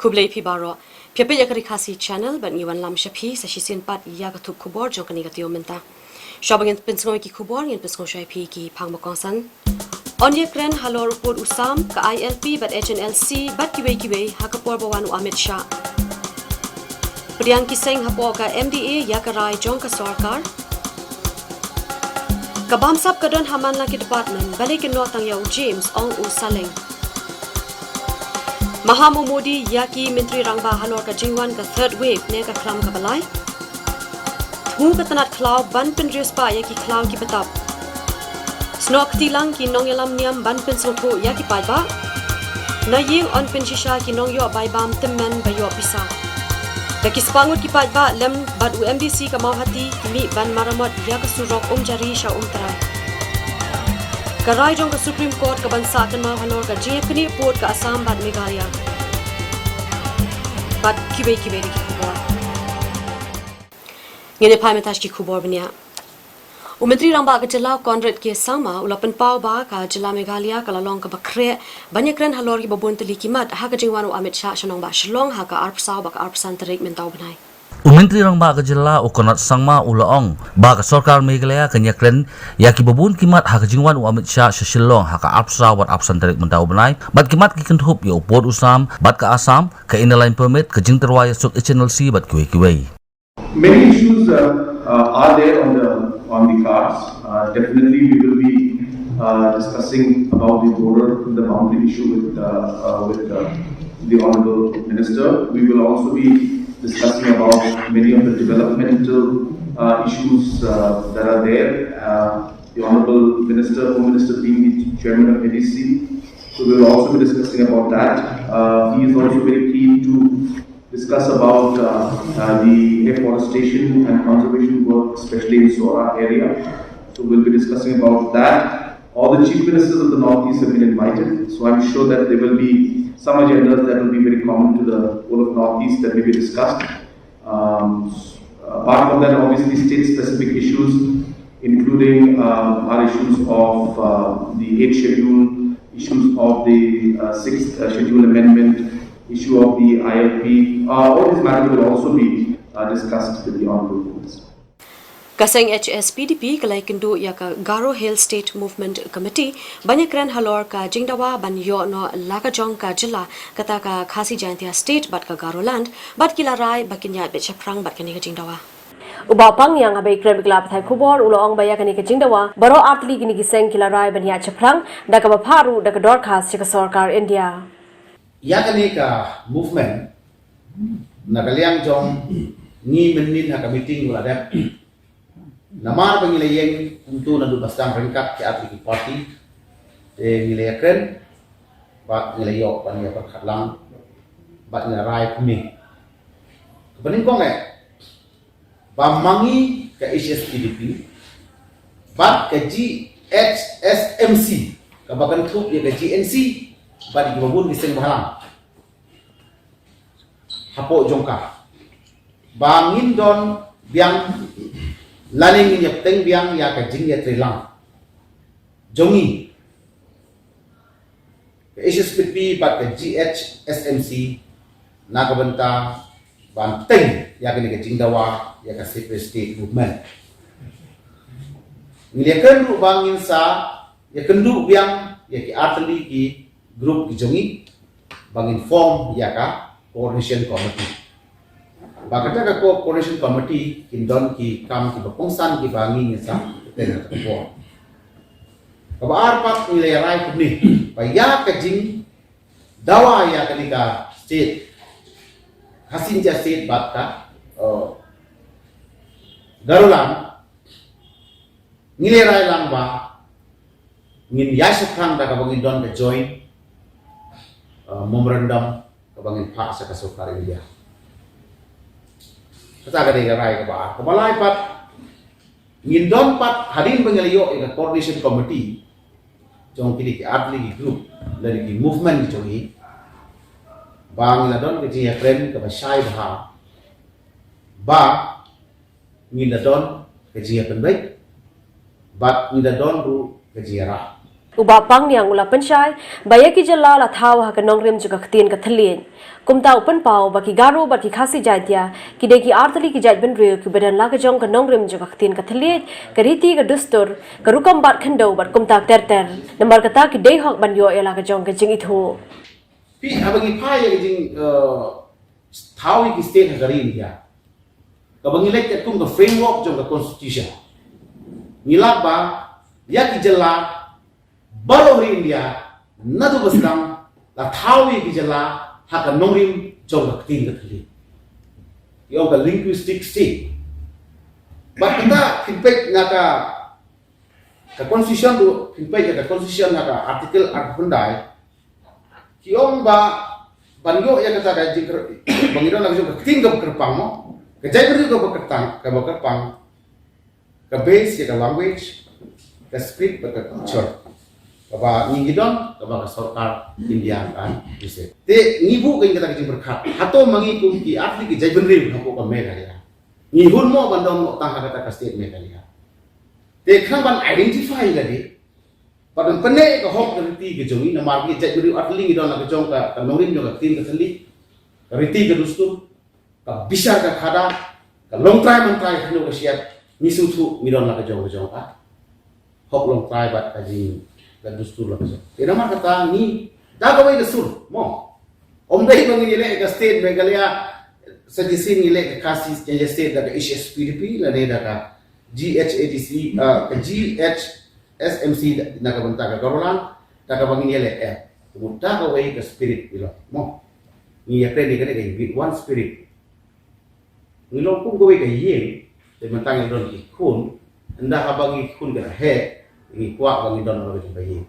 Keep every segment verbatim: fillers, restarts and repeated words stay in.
Khublei phi baroh. Phi peit ïa ka Ri Khasi Channel bad ngi wanlam sha phi sa shisien pat ïa ka thup khubor jong kane ka taïew mynta. Shuwa ba ngin pynsngew ïa ki khubor, ngin pynsngew shuwa ïa phi ki phang ba kongsan. Yn ïakren halor u pud u sam, ka I L P bad H N L C bad kiwei kiwei ha ka por ba wan u Amit Shah. Pdiang ki seng hapoh ka M D A ïa ka rai jong ka sorkar. Ka bamsap ka don ha man la ki department, balei kynnoh tang ïa u James, ong u Saleng. Maham u Modi ïa ki Myntri Rangbah halor ka jingwan ka third wave ne ka khlam kaba lai. Thmu ka tnat khlaw ban pynriewspah ïa ki khlaw ki btap. Snoh kti lang ki nongïalam niam ban pynsngewthuh ïa ki paidbah. Na ïing yn pynshisha ki nongïoh bai bam tymmen ba ïoh pisa. Da ki spah ngut ki paidbah lem bad u M D C ka Mawhati ki mih ban maramot ïa ka surok Umjari sha Umtrai. Ka rai jong ka Supreme Court ka ban sah kynmaw halor ka jingïaknieh pud ka Assam bad Meghalaya. Bad kiwei kiwei de ki khubor. Ngin ïa phai mynta sha ki khubor bniah. U Myntri Rangbah ka jylla u Conrad K Sangma u la pynpaw ba ka jylla Meghalaya ka la long kaba khreh ban ïakren halor kiba bun tylli ki mat ha ka jingwan u Amit Shah sha nongbah Shillong ha ka arphew saw bad ka arphew san tarik mynta u bnai. U Myntri Rangbah ka jylla u Conrad Sangma u la ong ba ka sorkar Meghalaya kan ïakren ïa kiba bun ki mat ha ka jingwan u Amit Shah sha Shillong ha ka arphew saw bad arphew san tarik mynta u bnai, bad ki mat ki kynthup ïa u pud u sam bad ka Assam, ka Inner Line Permit, ka jingtyrwa ïasuk H N L C bad kiwei kiwei. Many issues uh, uh, are there on the on the cards. Uh, definitely, we will be uh, discussing about the border, the boundary issue with uh, uh, with uh, the honourable minister. We will also be discussing about many of the developmental uh, issues uh, that are there. Uh, the honourable minister, home minister, being the chairman of N D C, so we will also be discussing about that. Uh, he is also very keen to discuss about uh, uh, the afforestation and conservation work, especially in Sohra area. So we'll be discussing about that. All the chief ministers of the Northeast have been invited, so I'm sure that there will be some agendas that will be very common to the whole of Northeast that may be discussed. Um, apart from that, obviously, state-specific issues, including um, our issues of uh, the Eighth Schedule, issues of the uh, Sixth uh, Schedule Amendment, issue of the I L P, uh, all these matters will also be uh, discussed with the Honorable Minister. Ka seng H S P D P ka la ïakynduh ïa ka Garo Hill State Movement Committee ban ïakren halor ka jingdawa ban ïoh noh la ka jong ka jylla, kata ka Khasi Jaintia State bad ka Garoland, bad ki la rai ba kin ïaid beit shaphrang bad kane ka jingdawa. U Bah Pangngiang haba ïakren bad ki lad pathai khubor u la ong ba ïa kane ka jingdawa baroh artylli kine ki seng ki la rai ban ïaid shaphrang, da kaba phah ruh da ka dorkhas sha ka sorkar India. Ïa kane ka movement, na ka liang jong ngi mynnin ha ka meeting ba la dep, namar ba ngi la ïeng kumto naduh ba sdang ryngkat ki artylli ki party, te ngi la ïakren bad ngi la ïoh ban ïa pyrkhat lang bad ngi la rai kumne. Kaba nyngkong eh, ba ma ngi ka H S P D P bad ka G H S M C, kaba kynthup ïa ka G N C bad ïa kiba bun ki seng bhalang hapoh jong ka, ba ngin don biang lane ngin ïa bteng biang ïa ka jingïatreilang jong ngi, ka H S P D P bad ka G H S M C, na ka bynta ban bteng ïa kane ka jingdawa ïa ka separate state movement. Ngi ïakren ruh ba ngin sa ïakynduh biang ïa ki artylli ki group ki jong ngi ba ngin form ïa ka coordination committee. Ba kata ka co-, coordination committee kin don ki kam kiba kongsan kiba ngi ngin sa bteng ha ka por. Kaba ar pat ngi la ïa rai kumne, ba ïa ka jingdawa ïa kane ka state, Khasi Jaintia State bad ka, uh, Garoland, ngi la ïa rai lang ba ngin ïaid shaphrang da kaba ngin don ka joint, uh, memorandum kaba ngin phah sha ka sorkar India. Kata ka dei ka rai kaba ar. Kaba lai pat, ngin don pat hadien ba ngi la ïoh ïa ka coordination committee jong kine ki artylli ki group lane ki movement ki jong ngi, ba ngi la don ka jingïakren kaba shai bha ba ngi la don ka jingïapynbeit bad ngi la don ruh ka jingïarap. U Bah Pangniang u la pynshai ba ïa ki jylla la thaw ha ka nongrim jong ka ktien ka thylliej. Kumta u pynpaw ba ki Garo bad ki Khasi Jaintia ki dei ki artylli ki jaitbynriew kiba don la ka jong ka nongrim jong ka ktien ka thylliej, ka riti ka dustur, ka rukom bat khyndew bad kumta ter ter. Namar kata ki dei hok ban ïoh ïa la ka jong ka jingithuh. Phi haba ngi phai ïa ka jing, eh, thaw ïa ki state ha ka ri India, kaba ngi leit katkum ka framework jong ka constitution, ngi lap ba ïa ki jylla baroh ri India naduh ba sdang la thaw ïa ki jylla ha ka nongrim jong ka ktien ka thylliej. Ki ong ka linguistic state. Bad kata phin peit na ka, ka constitution ruh, phin peit ïa ka constitution na ka article arphew khyndai. Ki ong ba ban ïoh ïa kata ka jingkyrpang, ba ngi don la ka jong ka ktien kaba kyrpang mo, ka jaitbynriew kaba kyrpang, kaba kyrpang, ka base ïa ka language, ka script bad ka culture kaba ngi ngi don, kaba ka sorkar India kan use. Te ngi buh kein kata ka jingpyrkhat, hato ma ngi kum ki artylli ki jaitbynriew hapoh ka Meghalaya, ngi hun mo ban don mo tang ha kata ka state Meghalaya? Te khnang ban identify lade, bad ban pynneh ka hok ka riti ka jong ngi, namar ki jaitbynriew artylli ngi don la ka jong ka, ka nongrim jong ka ktien ka thylliej, ka riti ka dustur, ka bishar ka khadar, ka longtrai mantrai, kano ka shiat, ngi sngewthuh ngi don la ka jong ka jong ka hok longtrai bad ka jing ka dustur la ka jong. Te namar kata ngi da kawei ka sur mo. Ym dei ba ngin ïaleh ka state Meghalaya, sa shisien ngi leh ka Khasi Jaintia State da ka H S P D P lane da ka G H A D C, ah, ka G H S M C na ka bynta ka Garoland, da kaba ngin ïaleh, eh, kumta kawei ka spirit ïa la mo. Ngi ïakren ïa kane ka with one spirit. Ngi long kum kawei ka ïing, te mynta ngi don ki khun, ynda haba ngi khun ka heh, ngi kwah ba ngi don la ka jingbaïing.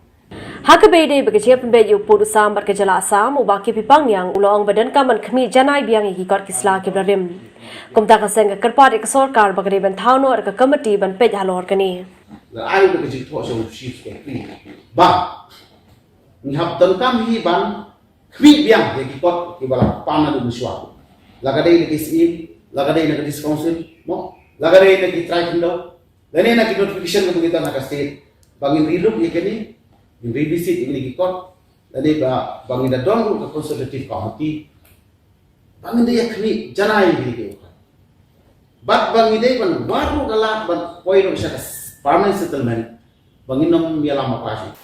Ha kaba ïadei bad ka jingïapynbeit ïa u pud u sam bad ka jylla Assam, u Bah K P Pangniang u la ong ba donkam ban khmih janai biang ïa ki kot ki sla kiba la rim. Kumta ka seng ka kyrpad ïa ka sorkar ba ka dei ban thaw noh da ka komiti ban peit halor kane. Nga ai da ka jingthoh sha u Chief Secretary ba ngi hap donkam hi ban khmih biang ïa ki kot kiba la pan naduh mynshuwa. La ka dei na ki syiem, la ka dei na ka District Council mo, la ka dei na ki trai khyndew, lane na ki notification kaba ngi don ha ka state, ba ngin relook ïa kane, ngin revisit ïa kine ki kot, lane ba, ba ngin da don ruh ka consultative committee, ba ngin da ïa khmih janai ïa kine ki kot. Bad ba ngi dei ban wad ruh ka lad ban poi noh sha ka permanent settlement, ba ngin ym ïalam bakla shuh.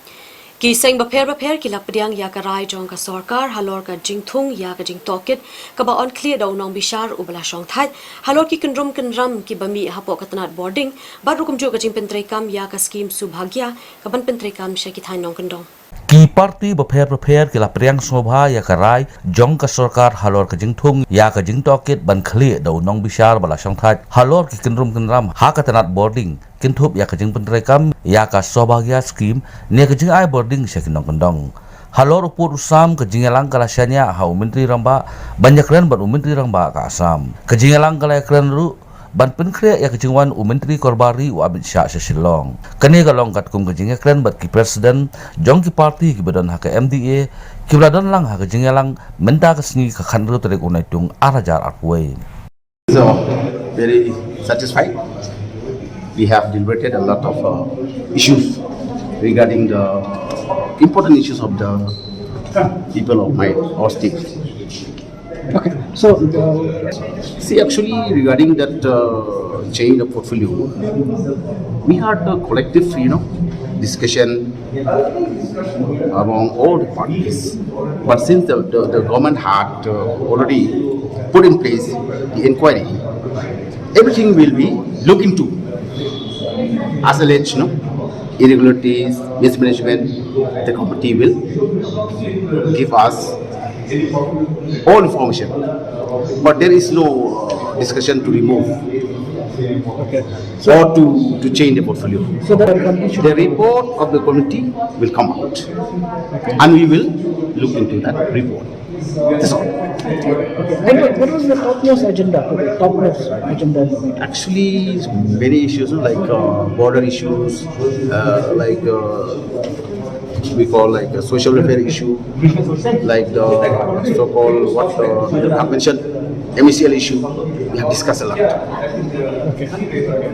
Ki seng bapher bapher ki la pdiang ïa ka rai jong ka sorkar halor ka jingthung ïa ka jingtohkit kaba ong khlieh da u nongbishar uba la shongthait halor ki kynrum kynram kiba mih hapoh ka tnat bording, bad ruh kumjuh ka jingpyntreikam ïa ka skhim Subhagya kaban pyntreikam sha ki thaiñ nongkyndong. Ki parti bapher bapher ki la pdiang sngewbha ïa ka rai jong ka sorkar halor ka jingthung ïa ka jingtohkit ban khlieh da u nongbishar ba la shongthait halor ki kynrum kynram ha ka tnat bording, kynthup ïa ka jingpyntreikam ïa ka Subhagya skhim ne ka jingai bording sha ki nongkyndong. Halor u pud u sam ka jingïalang ka la shaniah ha u Myntri Rangbah ban ïakren bad u Myntri Rangbah ka Assam. Ka jingïalang ka la ïakren ruh ban pynkhreh ïa ka jingwan u Myntri Korbar Ri u Amit Shah sha Shillong. Kane ka long katkum ka jingïakren bad ki president jong ki parti kiba don ha ka M D A kiba la don lang ha ka jingïalang mynta ka sngi ka khathynriew tarik u Naitung arhajar arphew wei. So, very satisfied. We have deliberated a lot of, uh, issues regarding the important issues of the people of my, our state. Okay, so, uh, see, actually, regarding that, uh, change of portfolio, we had a collective, you know, discussion among all the parties. But since the, the, the government had, uh, already put in place the inquiry, everything will be looked into. As alleged, you know, irregularities, mismanagement, the committee will give us all information. But there is no, uh, discussion to remove, okay, so, or to, to change the portfolio. So the, the report of the committee will come out, okay, and we will look into that report. That's all. Okay. And what, what was the topmost agenda today? Topmost agenda in the meeting? Actually, many issues, like, uh, border issues, uh, like, uh, we call, like, a social welfare issue, like the so-called, what, uh, I mentioned, M E C L issue. We have discussed a lot. Okay.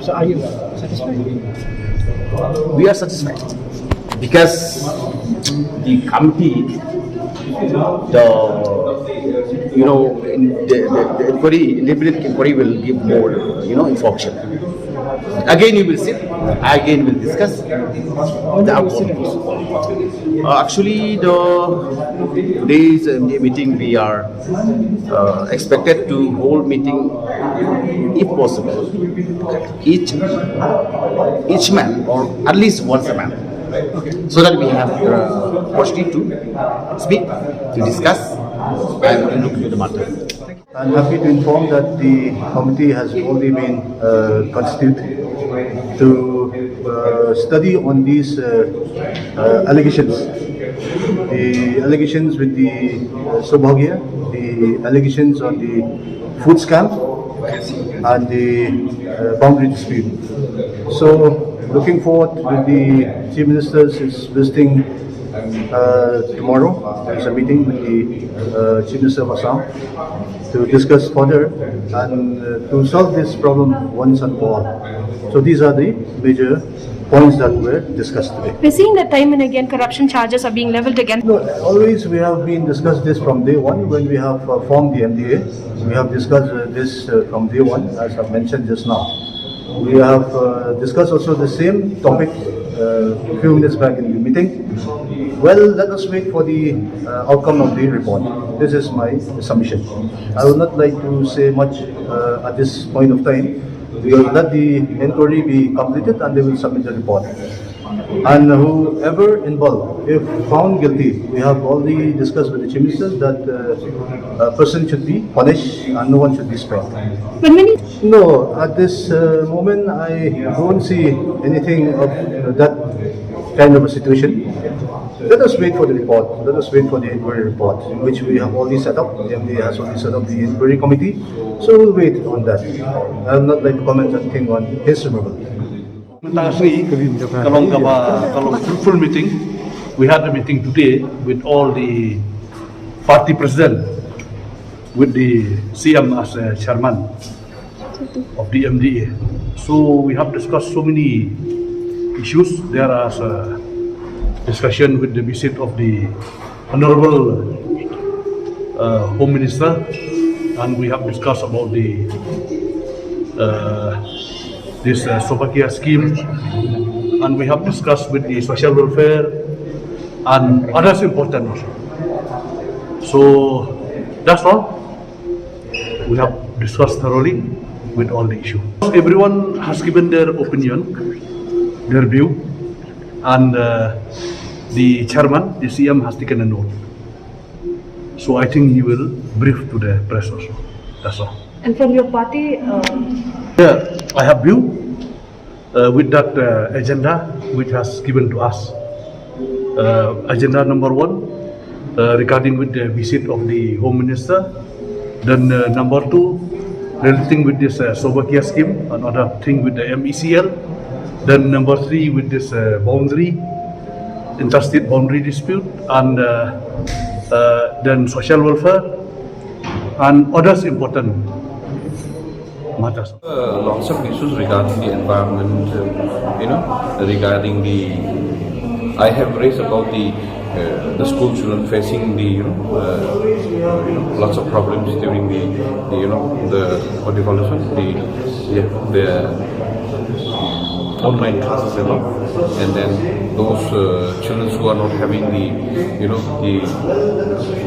So are you satisfied? We are satisfied. Because the committee, the, you know, in the, the, the inquiry, independent inquiry will give more, you know, information. Again, we will sit, again, we'll discuss the outcome. Uh, actually, the today's M D A meeting, we are uh, expected to hold meeting, if possible, each each man or at least once a month, so that we have the opportunity to speak, to discuss, and to look into the matter. I'm happy to inform that the committee has already been uh, constituted to uh, study on these uh, uh, allegations. The allegations with the uh, Saubhagya, the allegations on the food scam, and the uh, boundary dispute. So, looking forward with the Chief Minister's is visiting uh, tomorrow. There's a meeting with the uh, Chief Minister of Assam to discuss further and uh, to solve this problem once and for all. So these are the major points that were discussed today. We're seeing that time and again corruption charges are being leveled against. No, always we have been discussed this from day one when we have uh, formed the M D A. We have discussed uh, this uh, from day one, as I mentioned just now. We have uh, discussed also the same topic uh, a few minutes back in the meeting. Well, let us wait for the uh, outcome of the report. This is my submission. I would not like to say much uh, at this point of time, because let the inquiry be completed and they will submit the report. And whoever involved, if found guilty, we have already discussed with the Chief Minister that uh, a person should be punished and no one should be spared. But many No, at this uh, moment, I don't see anything of that kind of a situation. Let us wait for the report. Let us wait for the inquiry report, which we have already set up. The M D A has already set up the inquiry committee. So we'll wait on that. I will not like to comment anything on his removal. Mynta ka sngi ka long kaba, ka long fruitful meeting. We had a meeting today with all the party president, with the C M as a chairman of the M D A. So we have discussed so many issues. There are uh, discussion with the visit of the Honorable uh, Home Minister, and we have discussed about the uh, this uh, Saubhagya scheme, and we have discussed with the social welfare and others important also. So that's all. We have discussed thoroughly with all the issue. Everyone has given their opinion, their view, and uh, the chairman, the C M, has taken a note. So I think he will brief to the press also. That's all. And from your party, uh, Yeah, I have view uh, with that uh, agenda which has given to us. Uh, agenda number one, uh, regarding with the visit of the Home Minister. Then uh, number two, relating with this uh, Saubhagya scheme, another thing with the M E C L. Then number three, with this uh, boundary, interstate boundary dispute, and uh, uh, then social welfare, and others important matters. Uh, lots of issues regarding the environment, uh, you know, regarding the, I have raised about the, uh, the school children facing the, you know, uh, you know, lots of problems during the, the, you know, the, what do you call this one? The, yeah, the online classes and all. And then those uh, children who are not having the, you know, the,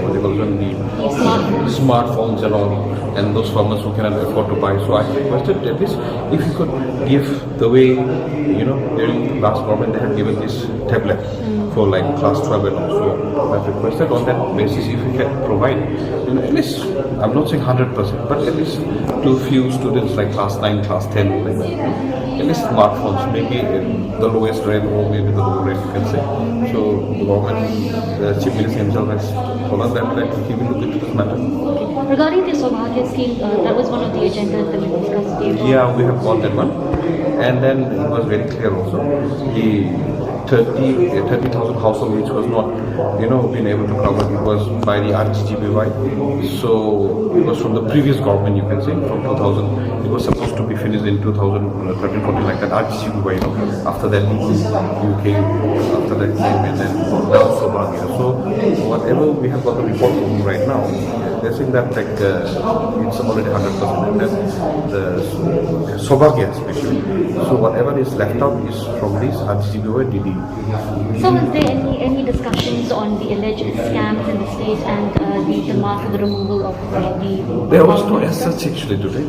what do you call them, the smartphones and all, and those farmers who cannot afford to buy. So I requested at least if you could give the way, you know, during last government they had given this tablet for like class twelve and all. So I've requested on that basis if you can provide, you know, at least, I'm not saying hundred percent, but at least to few students like class nine, class ten, like, at least smartphones, maybe in the lowest rate or maybe the lower rate, you can say. So the government, the Chief Minister himself has told us that, that he will look into this matter. Regarding the Saubhagya scheme, uh, that was one of the agendas that we discussed today. Yeah, we have called that one. And then it was very clear also. The thirty, thirty thousand household which was not, you know, been able to cover. It was by the R G G B Y. So it was from the previous government, you can say, from two thousand. It was supposed to be finished in two thousand thirteen fourteen, like that, R G G B Y, you know. After that, the U K, after that came, and then now Saubhagya. So whatever we have got the report from right now, they're saying that, like, uh, it's already hundred percent, and that the Saubhagya especially. So whatever is left out is from this R G G B Y D D. So was there any, any discussions on the alleged scams in the state and, uh, the demand for the removal of, uh, the There was no as such actually today.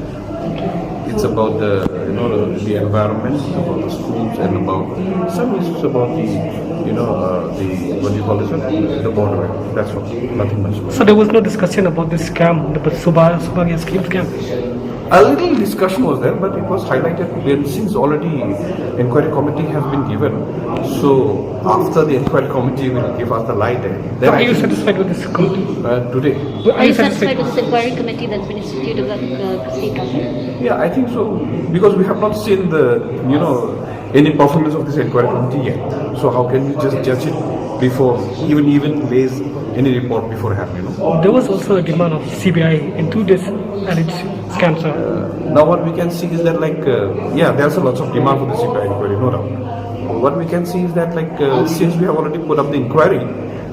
It's about the, you know, the, the environment, about the schools, and about some issues about the, you know, uh, the, what do you call this one? The border. That's all. Nothing much. So there was no discussion about this scam, the Saubha-, Saubhagya scheme scam? A little discussion was there, but it was highlighted when, since already inquiry committee has been given. So after the inquiry committee will give us the light, and then Are I you think satisfied with this committee? Uh, today. Are Are you you satisfied satisfied with this inquiry committee that's been instituted by the, uh, state government? Yeah, I think so, because we have not seen the, you know, any performance of this inquiry committee yet. So how can you just judge it before, even, even raise any report before happening, you know? There was also a demand of C B I into this alleged scam, sir. Uh, now what we can see is that, like, uh, yeah, there's a lots of demand for the C B I inquiry, no doubt. What we can see is that, like, uh, since we have already put up the inquiry,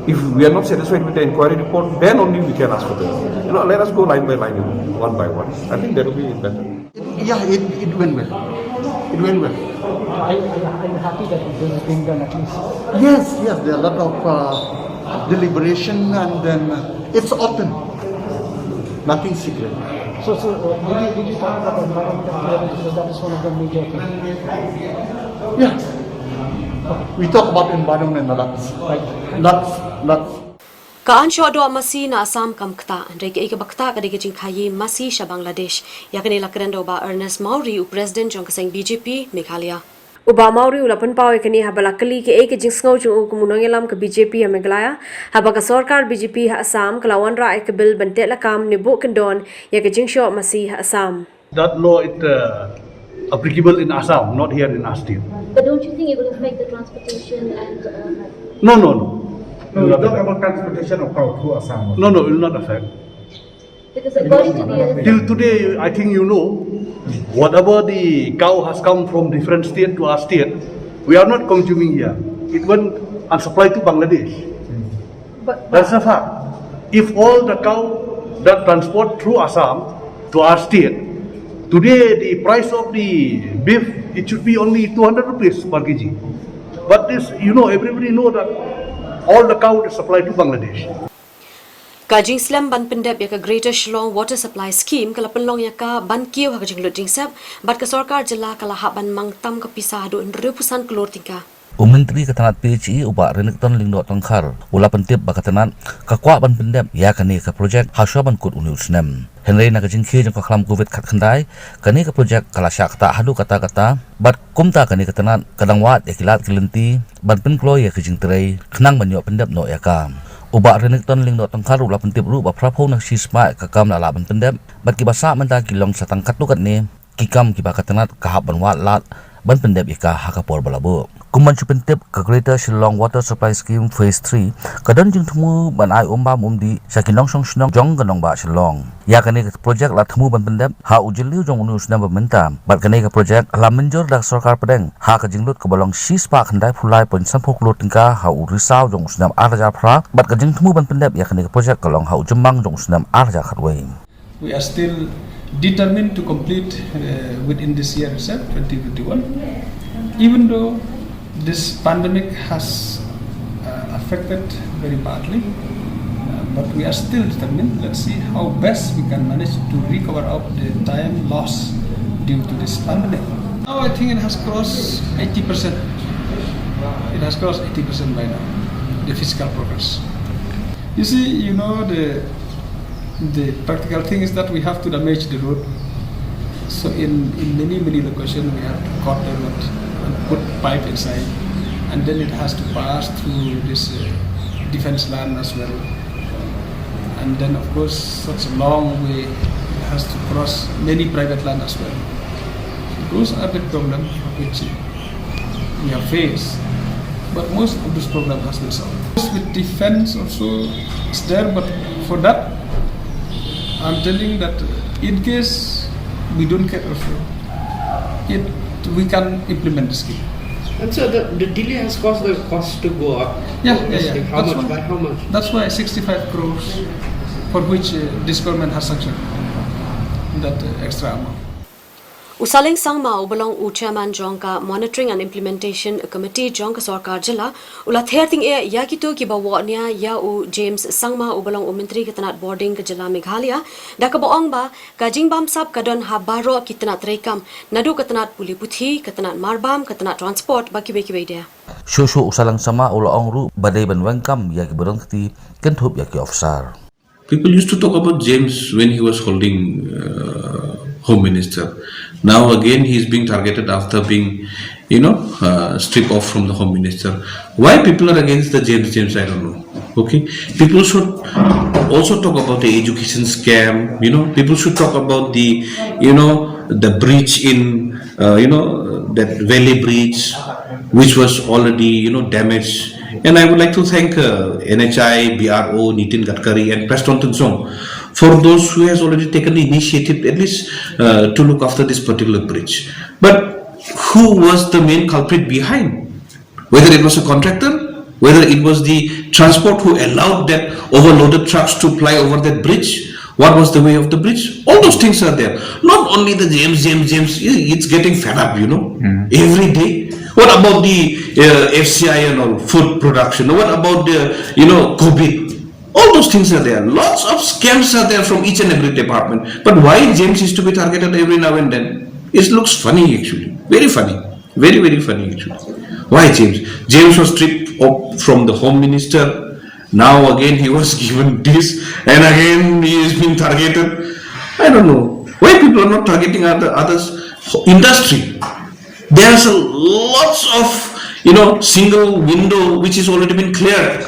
if we are not satisfied with the inquiry report, then only we can ask for the, you know, let us go line by line, one by one. I think that will be better. Yeah, it, it went well. It went well. Are, are, are you happy that this is being done at least? Yes, yes, there are a lot of, uh, deliberation, and then, uh, it's open. Nothing secret. So, so, uh, did you, did you talk about the environmental clearance? Because that is one of the major things. Yeah. We talk about environment a lot. Right. Lots, lots. Ka anshoh doh masi na Assam kam ktah, hynrei kaei kaba ktah ka dei ka jingkhaii masi sha Bangladesh. Ïa kane la kren da u Bah Ernest Mawrie, u President jong ka seng B J P Meghalaya. U Bah Mawrie u la pynpaw ïa kane haba la kylli kaei ka jingsngew jong u kum u nongïalam ka B J P ha Meghalaya, haba ka sorkar B J P ha Assam ka la wanrah ïa ka bill ban teh lakam ne buh kyndon ïa ka jingshoh masi ha Assam. That law is, uh, applicable in Assam, not here in our state. But don't you think it will affect the transportation and, uh, No, no, no. No, we talk about transportation of cow through Assam. No, no, it will not affect. Because according to the Till today, I think you know, whatever the cow has come from different state to our state, we are not consuming here. It went and supplied to Bangladesh. But That's a fact. If all the cow that transport through Assam to our state, today the price of the beef, it should be only two hundred rupees per K G. But this, you know, everybody know that all the cow is supplied to Bangladesh. Ka jingslem ban pyndep ïa ka Greater Shillong Water Supply Scheme ka la pynlong ïa ka ban kiew ha ka jinglut jingsep, bad ka sorkar jylla ka la hap ban mang tam ka pisa haduh hynriewphew san klur tyngka. U Myntri ka tnat P H E u Bah Renikton Lyngdoh Tongkhar u la pyntip ba ka tnat ka kwah ban pyndep ïa kane ka projek ha shuwa ban kut une u snem. Hynrei na ka jingkhie jong ka khlam Covid khatkhyndai, kane ka projek ka la shah ktah haduh katta katta, bad kumta kane ka tnat ka dang wad ïa ki lad ki lynti ban pynkloi ïa ka jingtrei khnang ban ïoh pyndep noh ïa ka. U Bah Renikton Lyngdoh Tongkhar u la pyntip ruh ba phraphew na ka shispah ka kam la lah ban pyndep, bad kiba sah mynta ki long sa tang katto katne ki kam kiba ka tnat ka hap ban wad lad ban pyndep ïa ka ha ka por ba la buh. Kum ban shu pyntip, ka Greater Shillong Water Supply Scheme Phase three ka don jingthmu ban ai um bam um dih sha ki nongshong shnong jong ka nongbah Shillong. Ïa kane ka projek la thmu ban pyndep ha u Jylliew jong une u snem ba mynta, bad kane ka projek la mynjur da ka sorkar pdeng ha ka jinglut kaba long shispah khyndaiphew lai point sanphew klur tyngka ha u Risaw jong u snem ar hajar phra, bad ka jingthmu ban pyndep ïa kane ka projek ka long ha u Jymmang jong u snem ar hajar khatwei. We are still determined to complete, uh, within this year itself, twenty twenty-one, even though this pandemic has, uh, affected very badly, uh, but we are still determined. Let's see how best we can manage to recover up the time lost due to this pandemic. Now I think it has crossed eighty percent. It has crossed eighty percent by now, the physical progress. You see, you know, the the practical thing is that we have to damage the road. So in, in many, many locations, we have to cut the road and put pipe inside. And then it has to pass through this, uh, defense land as well. And then, of course, such a long way, it has to cross many private land as well. Those are the problems which we have faced. But most of this problem has been solved. With defense also is there, but for that, I'm telling that in case we don't get referral, it we can implement the scheme. And so the, the delay has caused the cost to go up. Yeah, yeah, yeah. How much? By how much? That's why sixty-five crores for which uh, this government has sanctioned that uh, extra amount. U Saleng Sangma uba long u chairman jong ka Monitoring and Implementation Committee jong ka sorkar jylla u la ther tyngeh ïa kito kiba woh nia ïa u James Sangma uba long u myntri ka tnat bording ka jylla Meghalaya da kaba ong ba ka jingbamsap ka don ha baroh ki tnat treikam, naduh ka tnat pule puthi, ka tnat marbam, ka tnat transport bad kiwei kiwei de. Shuh shuh u Saleng Sangma u la ong ruh ba dei ban weng kam ïa kiba don kti kynthup ïa ki officer. People used to talk about James when he was holding uh, Home Minister. Now again, he is being targeted after being, you know, uh, stripped off from the Home Minister. Why people are against the James James, I don't know. Okay, people should also talk about the education scam. You know, people should talk about the, you know, the breach in, uh, you know, that Valley Bridge, which was already, you know, damaged. And I would like to thank uh, N H I, B R O, Nitin Gadkari, and Prestone Tynsong for those who has already taken the initiative, at least uh, to look after this particular bridge. But who was the main culprit behind? Whether it was a contractor, whether it was the transport who allowed that overloaded trucks to ply over that bridge, what was the way of the bridge? All those things are there. Not only the James, James, James, it's getting fed up, you know, every day. What about the uh, F C I and all, food production? What about the, you know, COVID? All those things are there. Lots of scams are there from each and every department. But why James is to be targeted every now and then? It looks funny, actually. Very funny. Very, very funny, actually. Why James? James was stripped of, from the home minister. Now again he was given this, and again he is being targeted. I don't know why people are not targeting other others. Industry. There's a lots of, you know, single window which is already been cleared.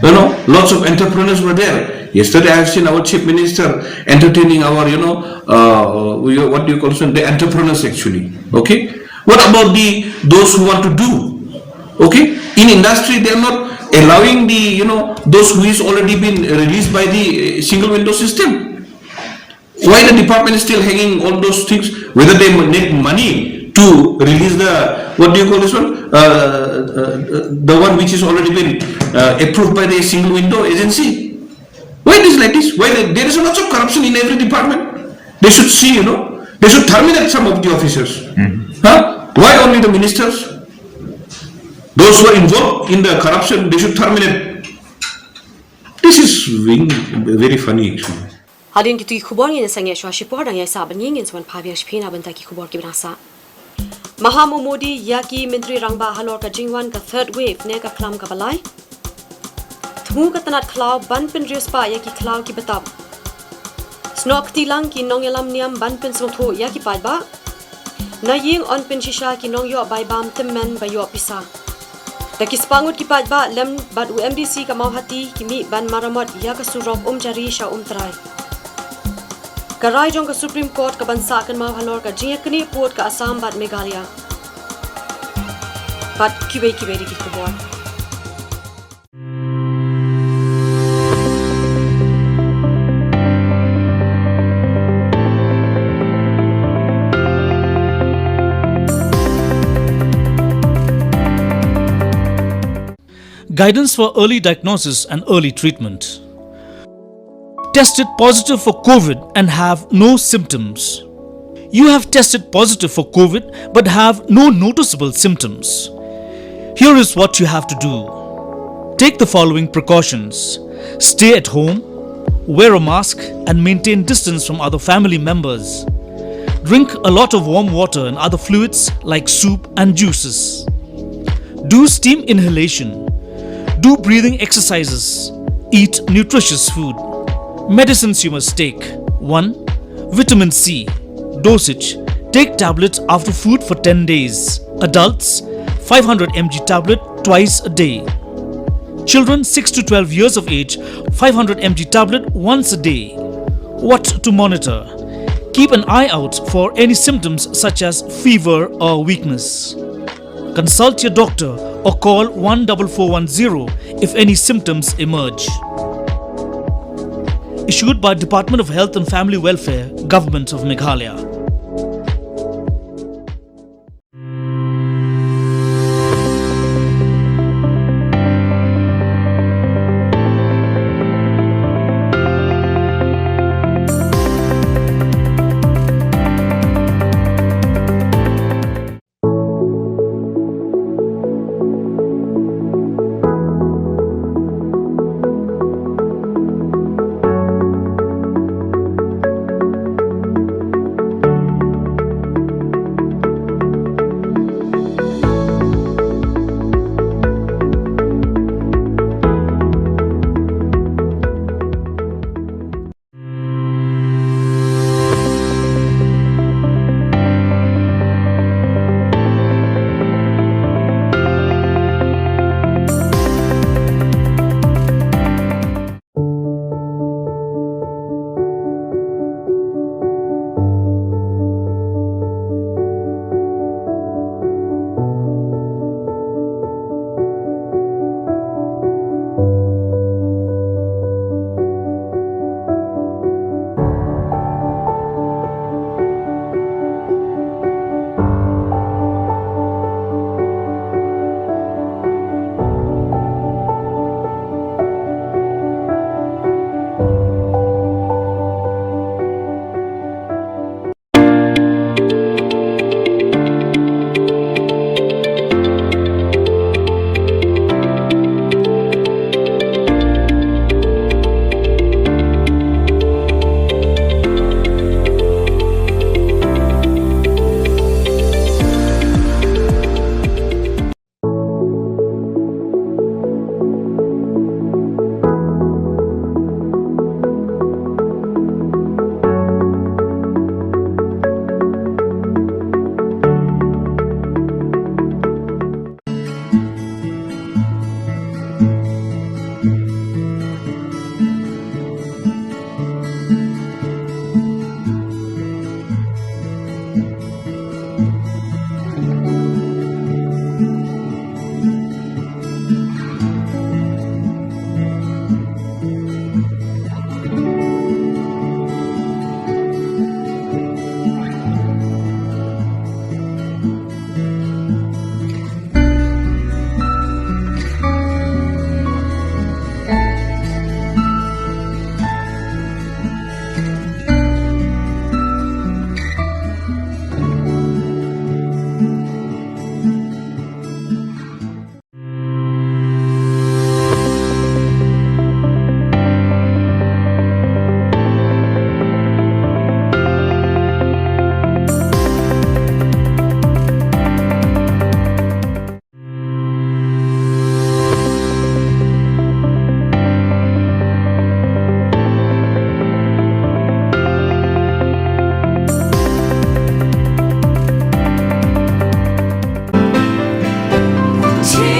You know, lots of entrepreneurs were there. Yesterday I have seen our chief minister entertaining our, you know, uh, we- what do you call it, the entrepreneurs, actually. Okay, what about the those who want to do? Okay, in industry they are not allowing the, you know, those who is already been released by the uh, single window system. Why the department is still hanging all those things? Whether they need money to release the, what do you call this one? Uh, uh, uh, the one which is already been uh, approved by the single window agency. Why it is like this? Why the, there is a lot of corruption in every department? They should see, you know, they should terminate some of the officers. Huh? Why only the ministers? Those who are involved in the corruption, they should terminate. This is being very funny, actually. Hadien kito ki khubor ngin sangeh shuwa shipor, dang ïai sah bad ngi, ngin sa wan phai biang sha phi na bynta ki khubor kiba dang sah. Maham u Modi ïa ki myntri rangbah halor ka jingwan ka third wave ne ka khlam kaba lai. Thmu ka tnat khlaw ban pynriewspah ïa ki khlaw kiba tap. Snoh kti lang ki nongïalam niam ban pynsngewthuh ïa ki paidbah. Na ïing yn pynshisha ki nongïoh bai bam tymmen ba ïoh pisa. Da ki spah ngut ki paidbah lem bad u M D C ka Mawhati ki mih ban maramot ïa ka surok Umjari sha Umtrai. Ka rai jong ka Supreme Court ka ban sah kynmaw halor ka jingïaknieh pud ka Assam bad Meghalaya. Bad kiwei kiwei de ki khubor. Guidance for early diagnosis and early treatment. Tested positive for COVID and have no symptoms. You have tested positive for COVID but have no noticeable symptoms. Here is what you have to do. Take the following precautions. Stay at home, wear a mask, and maintain distance from other family members. Drink a lot of warm water and other fluids like soup and juices. Do steam inhalation. Do breathing exercises. Eat nutritious food. Medicines you must take. One. Vitamin C. Dosage. Take tablet after food for ten days. Adults, five hundred M G tablet twice a day. Children six to twelve years of age, five hundred M G tablet once a day. What to monitor? Keep an eye out for any symptoms such as fever or weakness. Consult your doctor or call one double four one zero if any symptoms emerge. Issued by Department of Health and Family Welfare, Government of Meghalaya.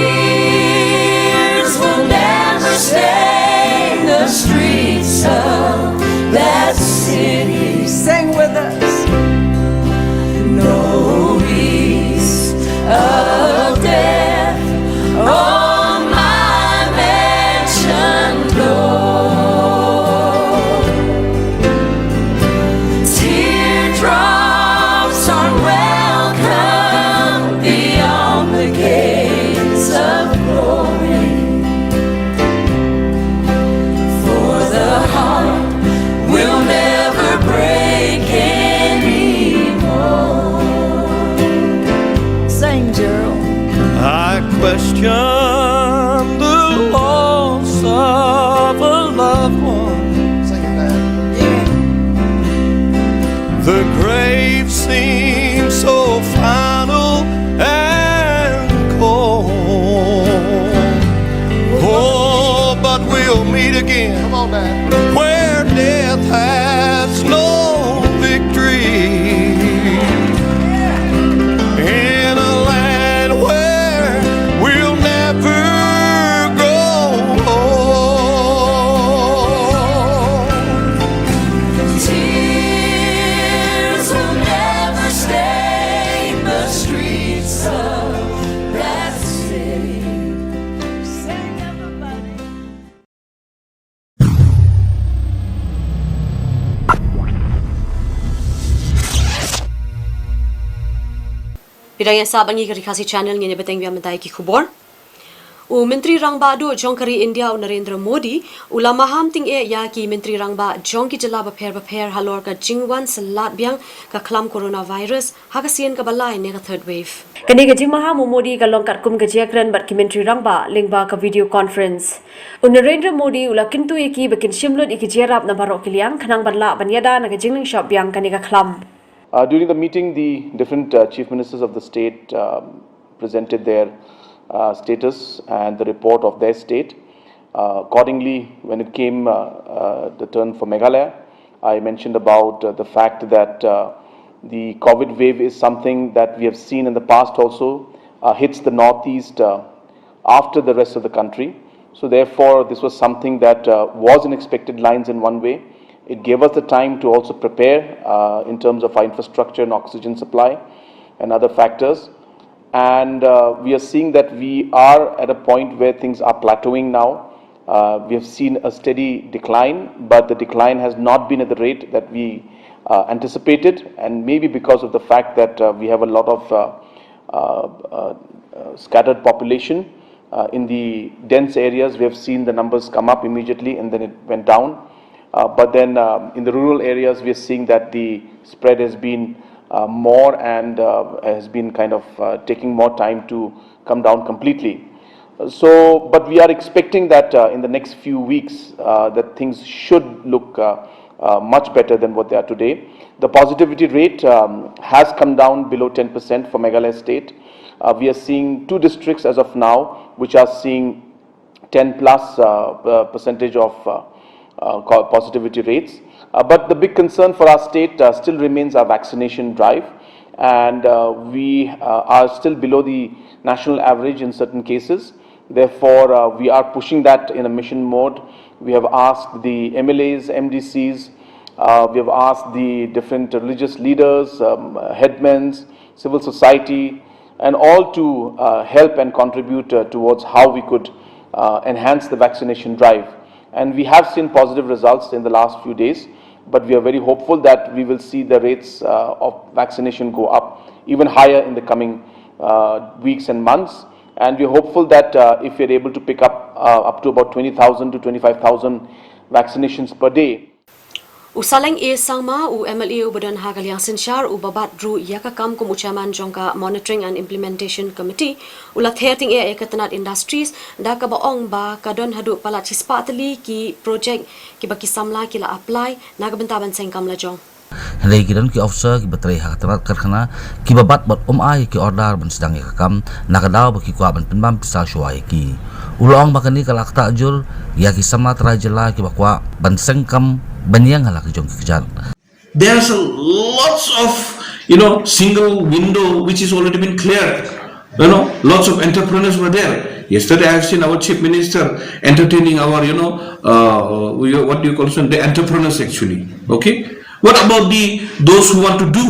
Tears will never stain the streets of that city. Sing with us. No wreaths of death on my mansion door. Teardrops are welcome beyond the gates of glory. For the heart will never break anymore. Sing, Gerald. I question the loss of a loved one. Sing it, man. Yeah. The grave seems so final and cold. Oh, but we'll meet again. Come on, man. Where death has no victory. In a land where we'll never grow old. Tears will never stain the streets of that city. Phi dang ïa sah bad ngi ka Ri Khasi Channel, ngin ïa bteng biang mynta ïa ki khubor. U Myntri Rangbah Duh jong ka ri India u Narendra Modi u la maham tyngeh ïa ki Myntri Rangbah jong ki jylla bapher bapher halor ka jingwan sa lad biang ka khlam coronavirus ha ka sien kaba lai ne ka third wave. Kane ka jingmaham u Modi ka long katkum ka jingïakren bad ki Myntri Rangbah lyngba ka video conference. U Narendra Modi u la kyntu ïa ki ba kin shim lut ïa ki jingïarap na baroh ki liang khnang ban lah ban ïada na ka jinglynshop biang kane ka khlam. Uh, during the meeting, the different uh, chief ministers of the state um, presented their uh, status and the report of their state. Uh, accordingly, when it came uh, uh, the turn for Meghalaya, I mentioned about uh, the fact that uh, the COVID wave is something that we have seen in the past also, uh, hits the northeast uh, after the rest of the country. So therefore, this was something that uh, was in expected lines in one way. It gave us the time to also prepare uh, in terms of our infrastructure and oxygen supply and other factors. And uh, we are seeing that we are at a point where things are plateauing now. Uh, we have seen a steady decline, but the decline has not been at the rate that we uh, anticipated, and maybe because of the fact that uh, we have a lot of uh, uh, uh, uh, scattered population. Uh, in the dense areas, we have seen the numbers come up immediately and then it went down. Uh, but then um, in the rural areas, we are seeing that the spread has been uh, more and uh, has been kind of uh, taking more time to come down completely. So, but we are expecting that uh, in the next few weeks uh, that things should look uh, uh, much better than what they are today. The positivity rate um, has come down below ten percent for Meghalaya state. Uh, we are seeing two districts as of now which are seeing ten plus uh, uh, percentage of uh, uh, co- positivity rates. Uh, but the big concern for our state uh, still remains our vaccination drive, and uh, we uh, are still below the national average in certain cases. Therefore, uh, we are pushing that in a mission mode. We have asked the M L As, M D Cs, uh, we have asked the different religious leaders, um, headmen, civil society, and all to uh, help and contribute uh, towards how we could uh, enhance the vaccination drive. And we have seen positive results in the last few days, but we are very hopeful that we will see the rates uh, of vaccination go up even higher in the coming uh, weeks and months. And we're hopeful that uh, if we're able to pick up uh, up to about twenty thousand to twenty-five thousand vaccinations per day, U Saleng A Sangma, u M L A uba don ha ka liang synshar uba bat ruh ïa ka kam kum u chairman jong ka Monitoring and Implementation Committee, u la ther tyngeh ïa ka Tnad Industries da kaba ong ba ka don haduh palat shispah tylli ki projek kiba ki samla ki la apply na ka bynta ban seng kam lajong. Hynrei ki don ki officer kiba trei ha ka tnad karkhana kiba bat bad um ai ïa ki order ban sdang ïa ka kam na ka daw ba ki kwah ban pynbam pisa shuwa ïa ki. U la ong ba kane ka la ktah jur ïa ki samla trai jylla kiba kwah ban seng kam ban ïeng ha la ka jong ki kjat. There's a lots of, you know, single window which is already been cleared. You know, lots of entrepreneurs were there. Yesterday I have seen our chief minister entertaining our, you know, uh, we- what do you call it, the entrepreneurs actually. Okay, what about the those who want to do?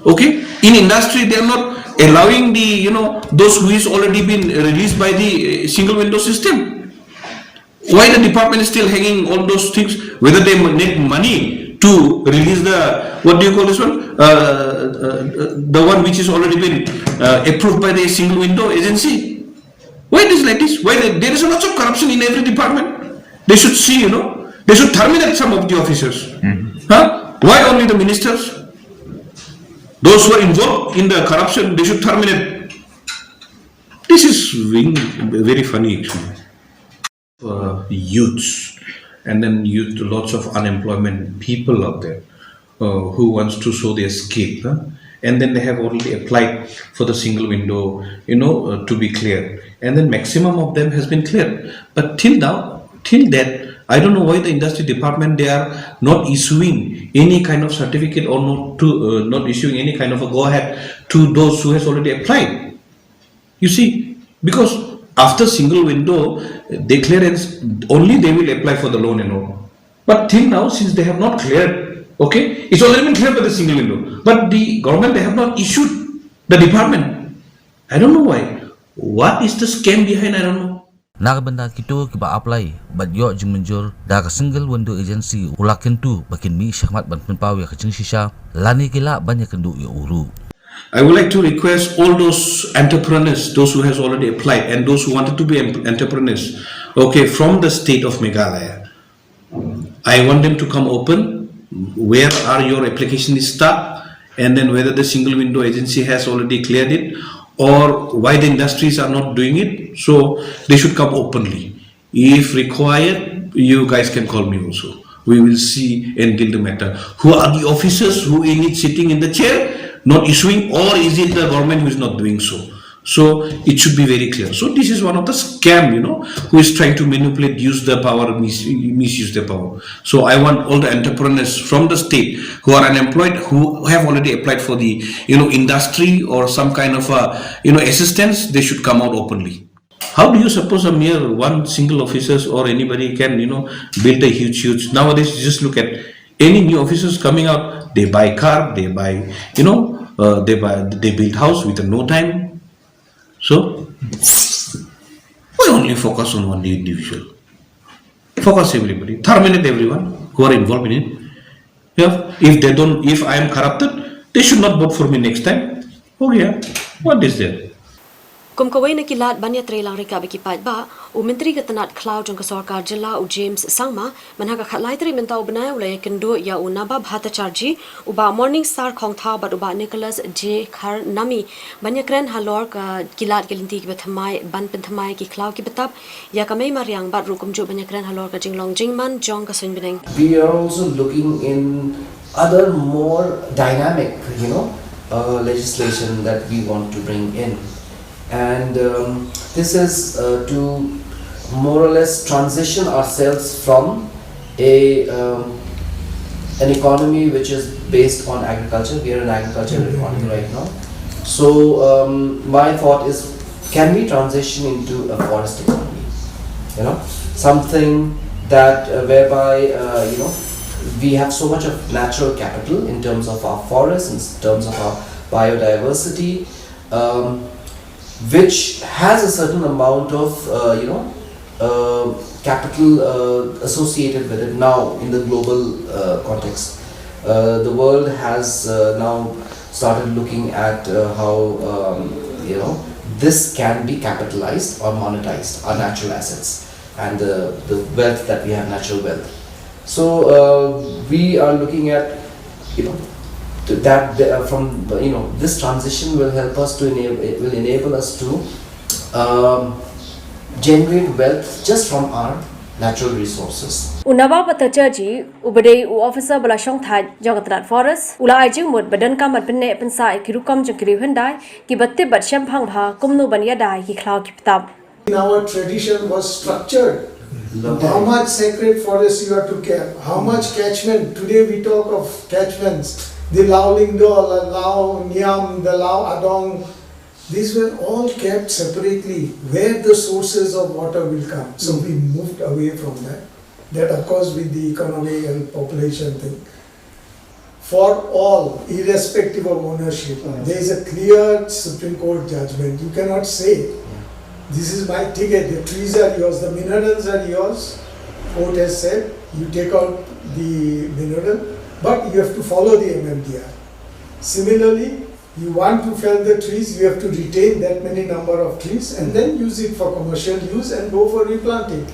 Okay, in industry they are not allowing the, you know, those who is already been released by the uh, single window system. Why the department is still hanging all those things? Whether they need money to release the, what do you call this one? Uh, uh, uh, the one which is already been uh, approved by the single window agency. Why it is like this? Why the, there is a lots of corruption in every department. They should see, you know, they should terminate some of the officers. Huh? Why only the ministers? Those who are involved in the corruption, they should terminate. This is being very funny actually. Uh, youths, and then youth, lots of unemployment people out there uh, who wants to sow their skill, huh? And then they have already applied for the single window, you know, uh, to be cleared, and then maximum of them has been cleared. But till now, till that, I don't know why the industry department, they are not issuing any kind of certificate or not to uh, not issuing any kind of a go ahead to those who has already applied. You see, because after single window, the clearance, only they will apply for the loan and all. But till now, since they have not cleared, okay, it's already been cleared by the single window. But the government, they have not issued, the department. I don't know why. What is the scam behind? I don't know. Na ka bynta kito kiba apply bad ïoh jingmynjur da ka single window agency, u la kyntu ba kin mih shakhmat ban pynpaw ïa ka jingshisha lane ki lah ban ïakynduh ïa u ruh. I would like to request all those entrepreneurs, those who has already applied and those who wanted to be em- entrepreneurs, okay, from the state of Meghalaya, I want them to come open. Where are your application is stuck? And then whether the single window agency has already cleared it or why the industries are not doing it. So they should come openly. If required, you guys can call me also. We will see and deal the matter. Who are the officers who in it sitting in the chair, not issuing, or is it the government who is not doing so? So it should be very clear. So this is one of the scam, you know, who is trying to manipulate, use the power, mis- misuse the power. So I want all the entrepreneurs from the state who are unemployed, who have already applied for the, you know, industry or some kind of a, you know, assistance, they should come out openly. How do you suppose a mere one single officers or anybody can, you know, build a huge, huge? Nowadays, just look at any new officers coming out. They buy car, they buy, you know, uh, they buy, they build house within no time. So we only focus on one individual. Focus everybody, terminate everyone who are involved in it. If, if they don't, if I am corrupted, they should not vote for me next time. Okay, what is there? Kum kawei na ki lad ban ïatreilang ryngkat bad ki paidbah, u Myntri ka tnad khlaw jong ka sorkar jylla u James Sangma, mynha ka khatlai tarik mynta u bnai u la ïakynduh ïa u Nabab Bhattacharjee, u Bah Morningstar Khongthaw bad u Bah Nicholas J Kharnami ban ïakren halor ka ki lad ki lynti kiba thymmai ban pynthymmai ki khlaw ki btap ïa ka mei mariang bad ruh kumjuh ban ïakren halor ka jinglong jingman jong ka suiñ bneng. We are also looking in other more dynamic, you know, uh, legislation that we want to bring in. And um, this is uh, to more or less transition ourselves from a um, an economy which is based on agriculture. We are an agricultural economy right now. So um, my thought is, can we transition into a forest economy? You know, something that uh, whereby uh, you know we have so much of natural capital in terms of our forests, in terms of our biodiversity, um, which has a certain amount of uh, you know uh, capital uh, associated with it now in the global uh, context. Uh, the world has uh, now started looking at uh, how um, you know this can be capitalized or monetized, our natural assets and the, the wealth that we have, natural wealth. So uh, we are looking at you know th- that the, uh, from the, you know this transition will help us to enable, it will enable us to um, generate wealth just from our natural resources. U Nabab Bhattacharjee, uba dei u officer ba la shongthait jong ka tnad forest, u la ai jingmut ba donkam ban pynneh pynsah ïa ki rukom jong ki riew hyndai kiba tip bad shemphang bha kumno ban ïada ïa ki khlaw ki btap. In our tradition was structured. How much sacred forest you are to keep, how much catchment. Today we talk of catchments. The Lao Lyngdoh, the Lao Niam, the Lao Adong. These were all kept separately where the sources of water will come. So we moved away from that. That, of course, with the economic and population thing. For all, irrespective of ownership, there is a clear Supreme Court judgment. You cannot say, this is my ticket, the trees are yours, the minerals are yours. Court has said, you take out the mineral, but you have to follow the M M D R. Similarly, you want to fell the trees, you have to retain that many number of trees and then use it for commercial use and go for replanting.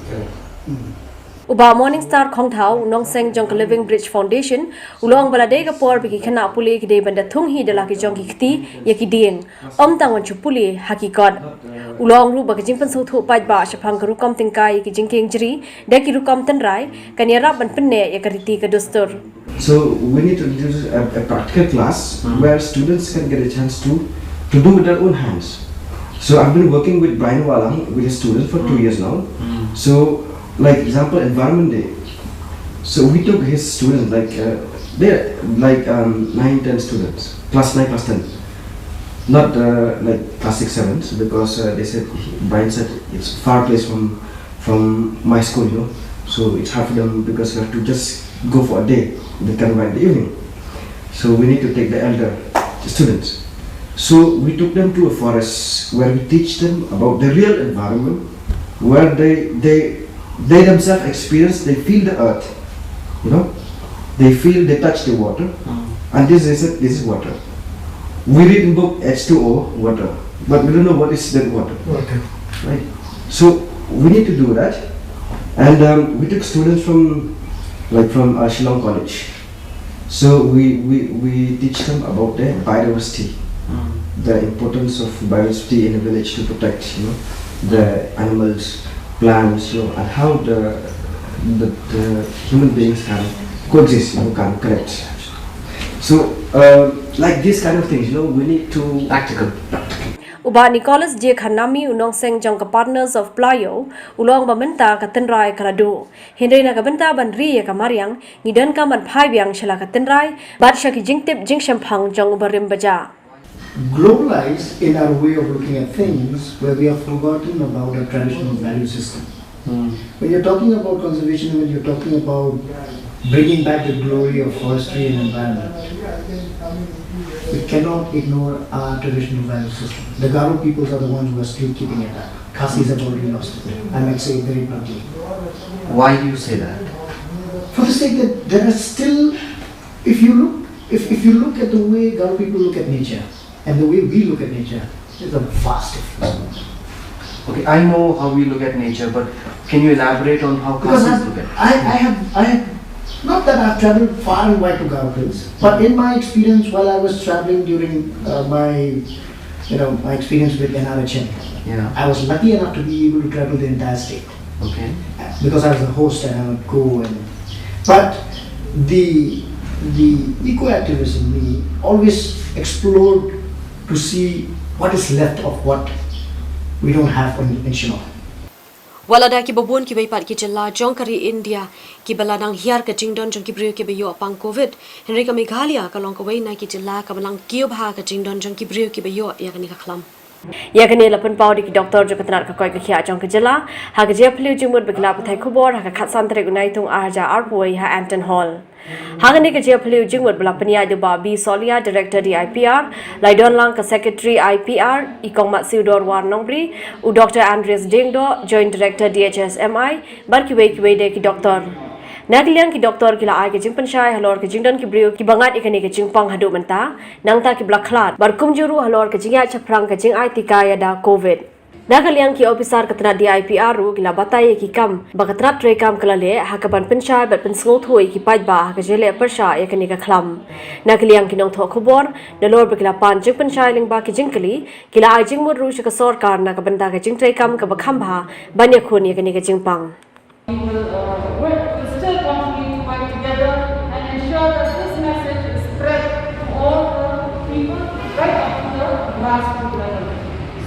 U Bah Morningstar Khongthaw, u nongseng jong ka Living Bridge Foundation, u la ong ba la dei ka por ba ki khynnah pule ki dei ban da thung hi da la ki jong ki kti ïa ki dieng, ym tang ban shu pule ha ki kot. U la ong ruh ba ka jingpynsngewthuh paidbah shaphang ka rukom tyngkai ïa ki jingkieng jri da ki rukom tynrai kan ïarap ban pynneh ïa ka riti ka dustur. So we need to introduce a, a practical class where students can get a chance to to do with their own hands. So I've been working with Brian Walang with his students for two years now. So like example, Environment Day. So we took his students like uh, they like um, nine, ten students, class nine, class ten. Not uh, like class six, sevens because uh, they said Brian said it's far place from from my school, you know. So it's hard for them because we have to just go for a day. They can go in the evening. So we need to take the elder students. So we took them to a forest where we teach them about the real environment, where they they they themselves experience, they feel the earth, you know, they feel, they touch the water, and this is it, this is water. We read in book H two O, water, but we don't know what is that water. Water. Right? So we need to do that. And um, we took students from, like, from uh, Shillong College. So we, we, we teach them about the biodiversity, the importance of biodiversity in a village to protect, you know, the animals, plants, you know, and how the, the, the human beings can coexist, you know, can connect. So, uh, like these kind of things, you know, we need to practical, practical. U Bah Nicholas J Khanami, u nongseng jong ka Partners of Playou, u la ong ba mynta ka tynrai ka la duh. Hynrei na ka bynta ban ri ïa ka mariang, ngi donkam ban phai biang sha la ka tynrai bad sha ki jingtip jingshemphang jong u barim baja. Globalized in our way of looking at things, where we have forgotten about our traditional value system. When you're talking about conservation, when you're talking about bringing back the glory of forestry and environment, we cannot ignore our traditional value system. The Garo peoples are the ones who are still keeping it up. Khasis have already lost it. I might say it very bluntly. Why do you say that? For the sake that there are still, if you look, if, if you look at the way Garo people look at nature and the way we look at nature, there's a vast difference. Okay, I know how we look at nature, but can you elaborate on how Because Khasis I've, look at it? I, I have, I have, not that I've traveled far and wide to Garo Hills, but in my experience while I was traveling during uh, my, you know, my experience with N R H M, Yeah. I was lucky enough to be able to travel the entire state Okay. because I was the host and I would go and, but the the eco activist in me always explored to see what is left of what we don't have in, in Shillong. Wat lada kiba bun kiwei pat ki jylla jong ka ri India kiba la nang hiar ka jingdon jong ki briew kiba ïoh pang Covid, hynrei ka Meghalaya ka long kawei na ki jylla kaba nang kiew bha ka jingdon jong ki briew kiba ïoh ïa kane ka khlam. Ïa kane la pynpaw da ki doktor jong ka tnat ka koit ka khiah jong ka jylla ha ka jingïaphylliew jingmut ba ki la pathai khubor ha ka khatsan tarik u Naitung arhajar arphew ha Anton Hall. Ha kane ka jingïaphylliew jingmut ba la pynïaid da u Bah B Solia, Director D I P R, la ïadon lang ka Secretary I P R, i Kong Matsiewdor War Nongbri, u Doctor Andreas Diengdoh, Joint Director D H S M I, bad kiwei kiwei de ki doktor. Na ka liang ki doktor ki la ai ka jingpynshai halor ka jingdon ki briew kiba ngat ïa kane ka jingpang haduh mynta, nangta kiba la khlad, bad kumjuh ruh halor ka jingïaid shaphrang ka jingai tika ïada Covid. Na ka liang ki ophisar ka tnat D I P R ruh ki la batai ïa ki kam ba ka tnat treikam ka la leh ha kaban pynshai bad pynsngewthuh ïa ki paidbah ha ka jingleh pyrshah ïa kane ka khlam. Na ka liang ki nongthoh khubor, nalor ba ki la pan jingpynshai lyngba ki jingkylli, ki la ai jingmut ruh sha ka sorkar na ka bynta ka jingtreikam kaba kham bha ban ïakhun ïa kane ka jingpang. We will uh, work, will still continue to work together and ensure that this message is spread to all the people right up to the grassroots level.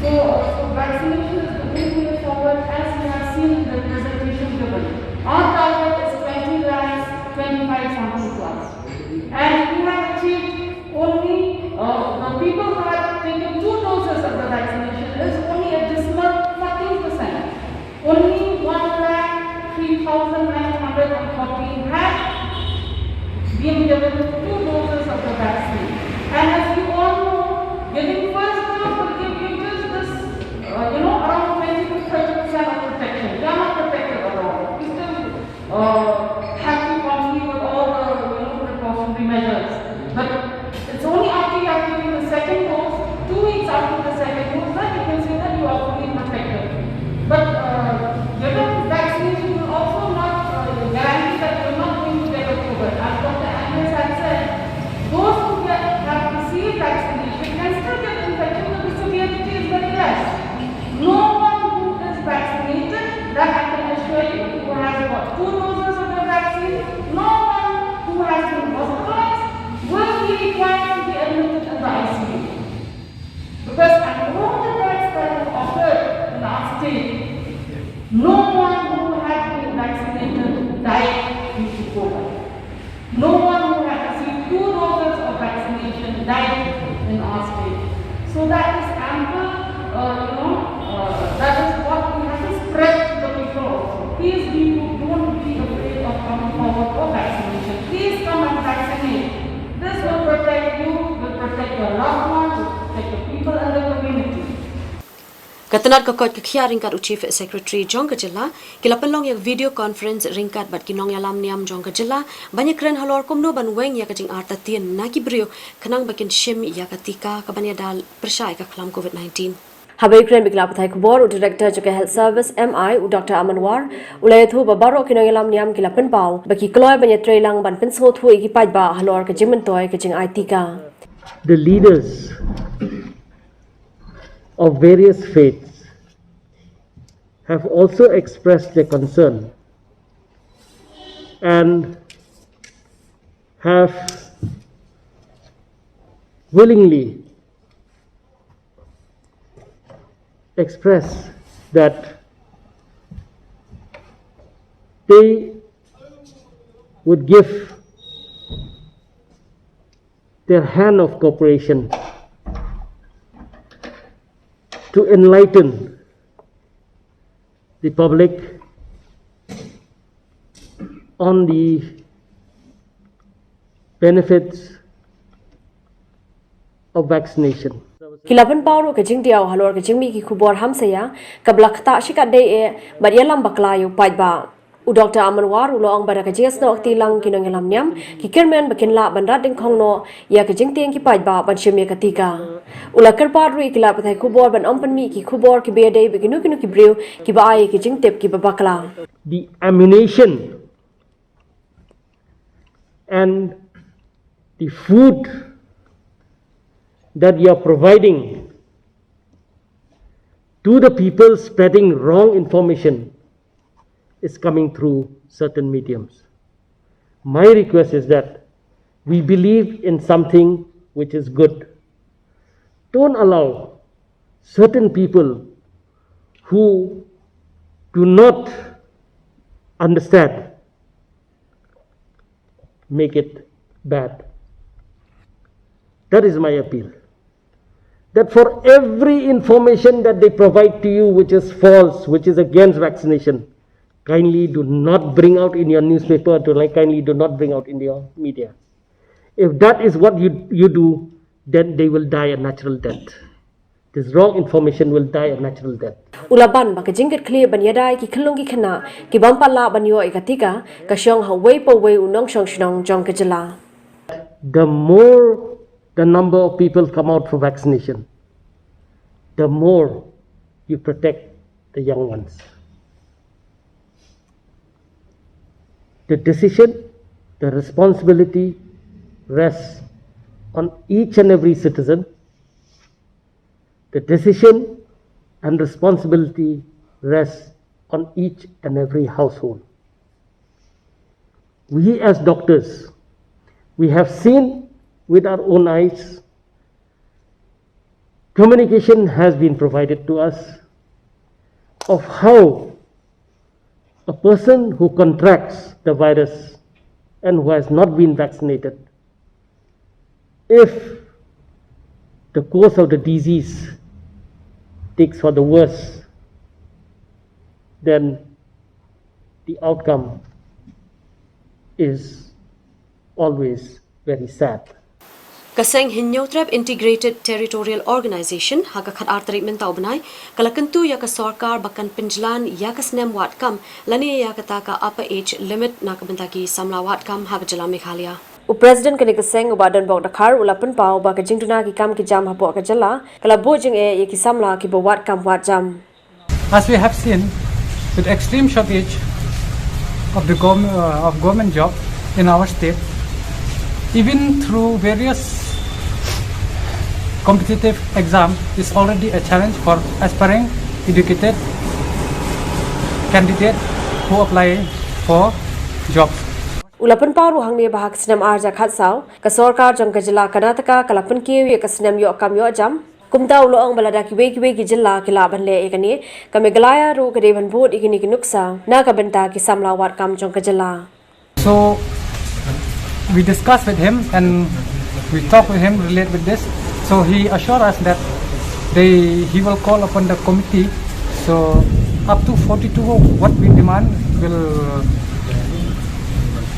So, uh, so vaccination is the big way forward as we have seen in the presentation given. Our target is twenty lakhs, twenty-five something plus. And we have achieved only, uh, the people who have taken two doses of the vaccination is only a dismal fourteen percent. Only one lakh three thousand nine hundred and fourteen have been given two doses of the vaccine. And as you all know, giving first dose will give you just this, uh, you know, around twenty to thirty percent of protection. You are not protected at all. You still uh, have to continue with all the, you know, precautionary measures. But it's only after you have taken the second dose, two weeks after the second dose, that you can say that you are fully protected. But uh, given vaccination will also not uh, guarantee that you're not going to get a COVID. As Doctor Andreas had said, those who get, have received vaccination can still get infection, but the severity is very less. No one who is vaccinated, that I can assure you, who has got two doses of the vaccine, no one who has been hospitalized will be required to be admitted in the I C U. Because and all the deaths that have occurred in our state, no one who had been vaccinated died due to COVID. No one who had received two doses of vaccination died in our state. So that is ample, uh, you know, uh, that is what we have to spread to the people also. Please be, don't be afraid of coming forward for vaccination. Please come and vaccinate. This will protect you, will protect your loved ones, will protect the people and the community. Ka tnad ka koit ka khiah ryngkat u Chief Secretary jong ka jylla ki la pynlong ïa ka video conference ryngkat bad ki nongïalam niam jong ka jylla ban ïakren halor kumno ban weng ïa ka jingartatien na ki briew khnang ba kin shim ïa ka tika kaban ïada pyrshah ïa ka khlam COVID nineteen. Haba ïakren bad ki lad pathai khubor, u Director jong ka Health Service, M I, u Doctor Aman War, u la ïathuh ba baroh ki nongïalam niam ki la pynpaw ba ki kloi ban ïatreilang ban pynsngewthuh ïa ki paidbah halor ka jingmyntoi ka jingai tika. The leaders of various faiths have also expressed their concern and have willingly expressed that they would give their hand of cooperation to enlighten the public on the benefits of vaccination. Ki la pynpaw ruh ka jingdiaw halor ka jingmih ki khubor hamsaïa kaba la ktah shikatdei eh bad ïalam bakla ïa u paidbah. U Doctor Aman War u la ong ba da ka jingïasnoh kti lang ki nongïalam niam ki kyrmen ba kin lah ban rat dyngkhong noh ïa ka jingtieng ki paidbah ban shim ïa ka tika. U la kyrpad ruh ïa ki lad pathai khubor ban ym pynmih ki khubor kiba ïadei bad kino kino ki briew kiba ai ïa ki jingtip kiba bakla. The ammunition and the food that you are providing to the people spreading wrong information is coming through certain mediums. My request is that we believe in something which is good. Don't allow certain people who do not understand make it bad. That is my appeal. That for every information that they provide to you which is false, which is against vaccination, kindly do not bring out in your newspaper, to, like, kindly do not bring out in your media. If that is what you, you do, then they will die a natural death. This wrong information will die a natural death. U la ban ba ka jingkitkhlieh ban ïada ïa ki khyllung ki khynnah ki bym pat lah ban ïoh ïa ka tika ka shong ha uwei pa uwei u nongshong shnong jong ka jylla. The more the number of people come out for vaccination, the more you protect the young ones. The decision, the responsibility rests on each and every citizen. The decision and responsibility rests on each and every household. We as doctors, we have seen with our own eyes, communication has been provided to us of how a person who contracts the virus and who has not been vaccinated, if the course of the disease takes for the worse, then the outcome is always very sad. Ka seng Hynñiewtrep Integrated Territorial Organization ha ka khatar tarik mynta u bnai ka la kyntu ïa ka sorkar ba kan pynjlan ïa ka snem wad kam lane ïa kata ka upper age limit na ka bynta ki samla wad kam ha ka jylla Meghalaya. U President kane ka seng u Bah Donbok Dkhar u la pynpaw ba ka jingduna ki kam ki jam hapoh ka jylla ka la buh jingeh ïa ki samla kiba wad kam wad jam. As we have seen, with extreme shortage of the government, uh, of government job in our state, even through various competitive exam is already a challenge for aspiring educated candidate who apply for jobs. U la pynpaw ruh hangne ba ha ka snem ar hajar khatsaw ka sorkar jong ka jylla Karnataka ka la pynkiew ïa ka snem ïoh kam ïoh jam. Kumta u la ong ba lada kiwei kiwei ki jylla ki lah ban leh ïa kane, ka Meghalaya ruh ka dei ban bud ïa kine ki nuksa na ka bynta ki samla wad kam jong ka jylla. So we discussed with him and we talked with him relate with this. So he assured us that they, he will call upon the committee. So up to forty-two, what we demand will,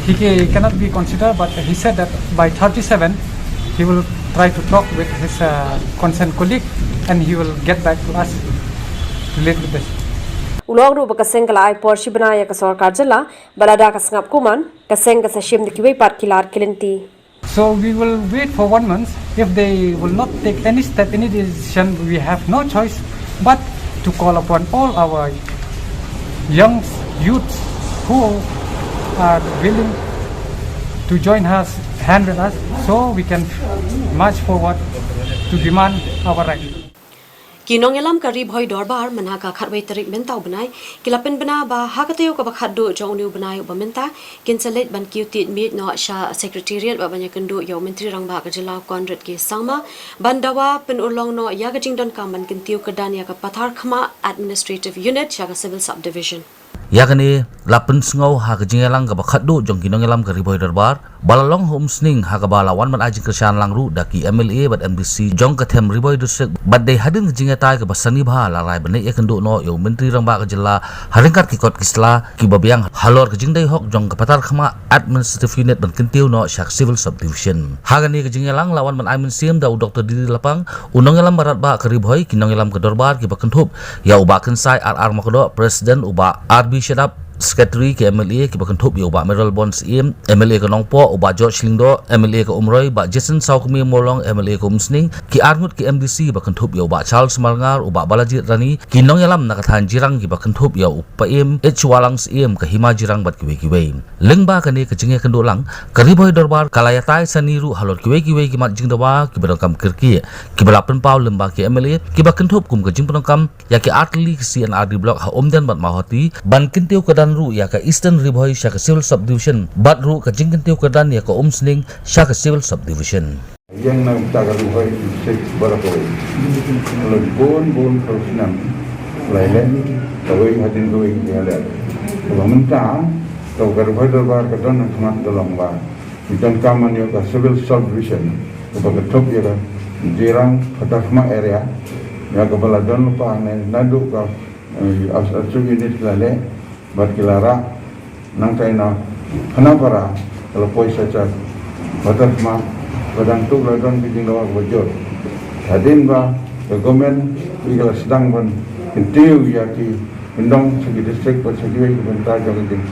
he ca-, cannot be considered, but he said that by thirty-seven, he will try to talk with his, uh, concerned colleague and he will get back to us. Relate with this. U la ong ruh ba ka seng ka la ai por shi bnai ïa ka sorkar jylla bad lada ka sngap kumne, ka seng kan sa shim da kiwei pat ki lad ki lynti. So we will wait for one month. If they will not take any step, any decision, we have no choice but to call upon all our young youths who are willing to join us, hand with us, so we can march forward to demand our right. Ki nongïalam ka Ri Bhoi Dorbar mynha ka khatwei tarik mynta u bnai ki la pynbna ba ha ka taïew kaba khatduh jong une u bnai uba mynta kin sa leit ban kiew tied miej noh sha Secretariat bad ban ïakynduh ïa u Myntri Rangbah ka jylla Conrad K Sangma ban dawa pynurlong noh ïa ka jingdonkam ban kyntiew kyrdan ïa ka Patharkhmah Administrative Unit sha ka Civil Subdivision. Ïa kane la pynsngew ha ka jingïalang kaba khatduh jong ki nongïalam ka Ri Bhoi Dorbar ba la long ha Umsning, ha kaba la wan ban ai jingkyrshan lang ruh da ki M L A bad M D C jong ka them Ri Bhoi District, bad dei hadien ka jingïatai kaba sani bha la rai ban leit ïakynduh noh ïa u Myntri Rangbah ka jylla ha ryngkat ki kot ki sla kiba biang halor ka jingdei hok jong ka Patharkhmah Administrative Unit ban kyntiew noh sha ka Civil Subdivision. Ha kane ka jingïalang la wan ban ai mynsiem da u Doctor D D Lapang, u nongïalam ba radbah ka Ri Bhoi, ki nongïalam ka Dorbar kiba kynthup ïa u Bah Kynsai R R Makdoh, President, u Bah R B Shadap, Secretary, ki M L A kiba kynthup ïa u Bah Mayralborn Syiem, M L A ka Nongpoh, u Bah George Lyngdoh, M L A ka Umroi, Bah Jason Sawkmie Mawlong, M L A ka Umsning, ki arngut ki M D C ba kynthup ïa u Bah Charles Marngar, u Bah Balajied Rani, ki nongïalam na ka thaiñ Jirang kiba kynthup ïa u Paiem H Walang Syiem, ka Hima Jirang bad kiwei kiwei. Lyngba kane ka jingïakynduh lang, ka Ri Bhoi Dorbar ka la ïatai sani ruh halor kiwei kiwei ki mat jingdawa kiba donkam kyrkieh kiba la pynpaw lyngba ki M L A kiba kynthup kum ka jingpyndonkam ïa ki artylli ki C and R D block ha Umden bad Mawhati, ban kyntiew kyrdan ruh ïa ka Eastern Ri Bhoi sha ka Civil Subdivision bad ruh ka jingkyntiew kyrdan ïa ka Umsning sha ka Civil Subdivision. Ïeng na ka bynta ka Ri Bhoi District baroh kawei. La bun bun phew snem la ïaleh, kawei hadien kawei ki ïaleh. Kaba mynta, kaba ka Ri Bhoi Dorbar ka don ha khmat ka long ba ngi donkam ban ïoh ka Civil Subdivision kaba kynthup ïa ka Jirang Patharkhmah area, ïa kaba la don lypa ne naduh ka, eh, as, as unit la leh bad ki la rah nangtai na Khanapara, ka la poi sha Patharkhmah, ba dang tuh la don ka jingdawa kaba jur. Hadien ba ka government ki la sdang ban kyntiew ïa ki kyndong sha ki district bad sha kiwei ki bynta jong ka jing,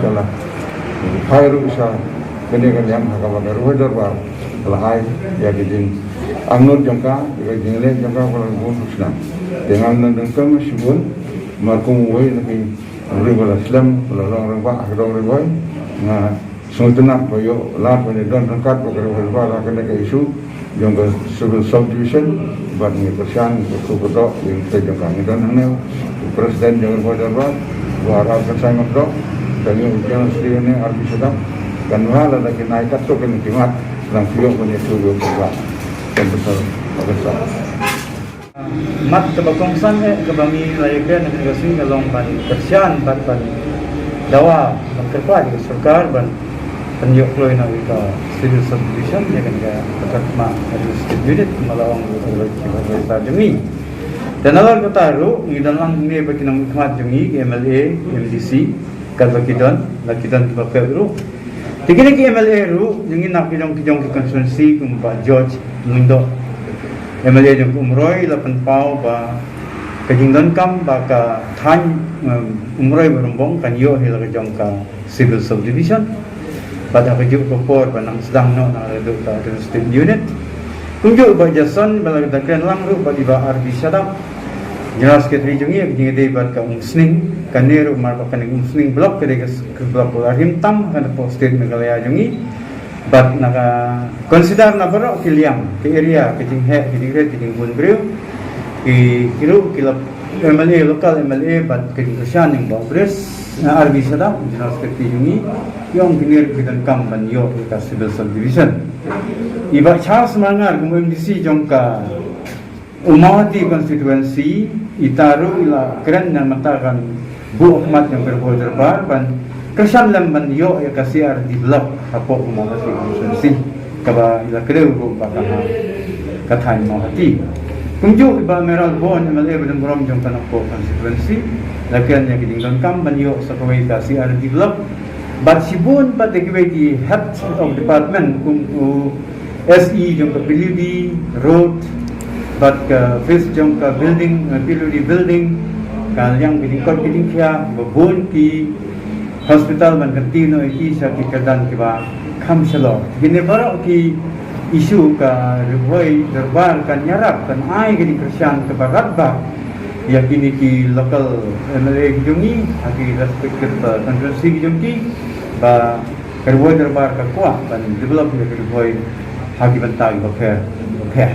ka la phai ruh sha kane ka liang ha kaba ka Ri Bhoi Dorbar ka la ai ïa ka jingangnud jong ka, ïa ka jingleh jong ka ba la bun snem. Te ngam nang dang kyrmen shibun, mar kum uwei na ki Ri Bhoi la slem, la long rangbah ha ka dong Ri Bhoi. Nga sngewtynnat ba ïoh lad ban ïadon ryngkat bad ka Ri Bhoi Dorbar ha kane ka issue jong ka Civil Subdivision, bad ngi kyrshan, ngi kyrkhu kyrdoh ïa ka jong ka. Ngi don hangne u President jong ka Ri Bhoi Dorbar, u Bah Kynsai Makdoh, ka ngi u General Secretary hangne R B Shadap, kan wad lada kin ai katto katne ki mat, nang phi ïoh ban ïathuh ïa u Bah Kynsai. Mat kaba kongsan eh kaba ngi la ïakren ha kane ka sngi ka long ban kyrshan bad ban dawa ban kyrpad ïa ka sorkar ban pynïoh kloi na ka Civil Subdivision ïa kane ka Patharkhmah Administrative Unit, kumba la ong ïa ka sorkar jong ngi. Te nalor kata ruh ngi don lang hangne bad ki nongmihkhmat jong ngi, ki M L A, M D C, katba ki don, la ki don kiba pep ruh. Te kine ki M L A ruh jong ngi na ki jong ki jong ki constituency kum u Bah George Lyngdoh, M L A jong ka Umroi, la pynpaw ba ka jingdonkam ba ka thaiñ, em, Umroi bad Rumbong kan ïoh hi la ka jong ka Civil Subdivision. Bad ha kajuh ka por ba nang sdang noh na ka, ka Administrative Unit. Kumjuh Bah Jason ba la da kren lang ruh bad i Bah R B Shadap, General Secretary jong ngi, ha ka jingïadei bad ka Umsning. Kane ruh mar ba kane Umsning Block ka dei ka, ka block kaba la rim tam ha kane ka state Meghalaya jong ngi. Bad ngi consider na baroh ki liang, ki area, ki jingheh, ki jingrit, ki jingbun briew, ki, ki ruh ki la M L A, local M L A bad ki jingkyrshan jong Bah Pres, eh, R B Shadap, General Secretary jong ngi, ki ong kine ruh ki donkam ban ïoh ïa ka Civil Subdivision. I Bah Charles Marngar kum u M D C jong ka Umawhati constituency, ita ruh i la kren na ka bynta kan buh khmat jong ka Ri Bhoi Dorbar ban kyrshan lem ban ïoh ïa ka C R D block hapoh Umawhati constituency, kaba i la kdew ruh ba ka ha ka thaiñ Mawhati. Kumjuh i Bah Mayralborn M L A ba don burom jong ka Nongpoh constituency, la kren ïa ka jingdonkam ban ïoh sa kawei ka C R D block. Bad shibun pat de kiwei ki head of department kum u S E jong ka P W D, Road, Bad ka phase jong ka building, eh, P W D building, ka liang ka jingkot ka jingkhia, ba bun ki hospital ban kyntiew noh ïa ki sha ki kyrdan kiba kham shalor. Kine baroh ki issue ka Ri Bhoi Dorbar kan ïarap, kan ai ka jingkyrshan kaba radbah ïa kine ki local M L A ki jong ngi, ha ki respective, eh, constituency ki jong ki, ba ka Ri Bhoi Dorbar ka kwah ban develop ïa ka Ri Bhoi ha ki bynta kiba pher bapher.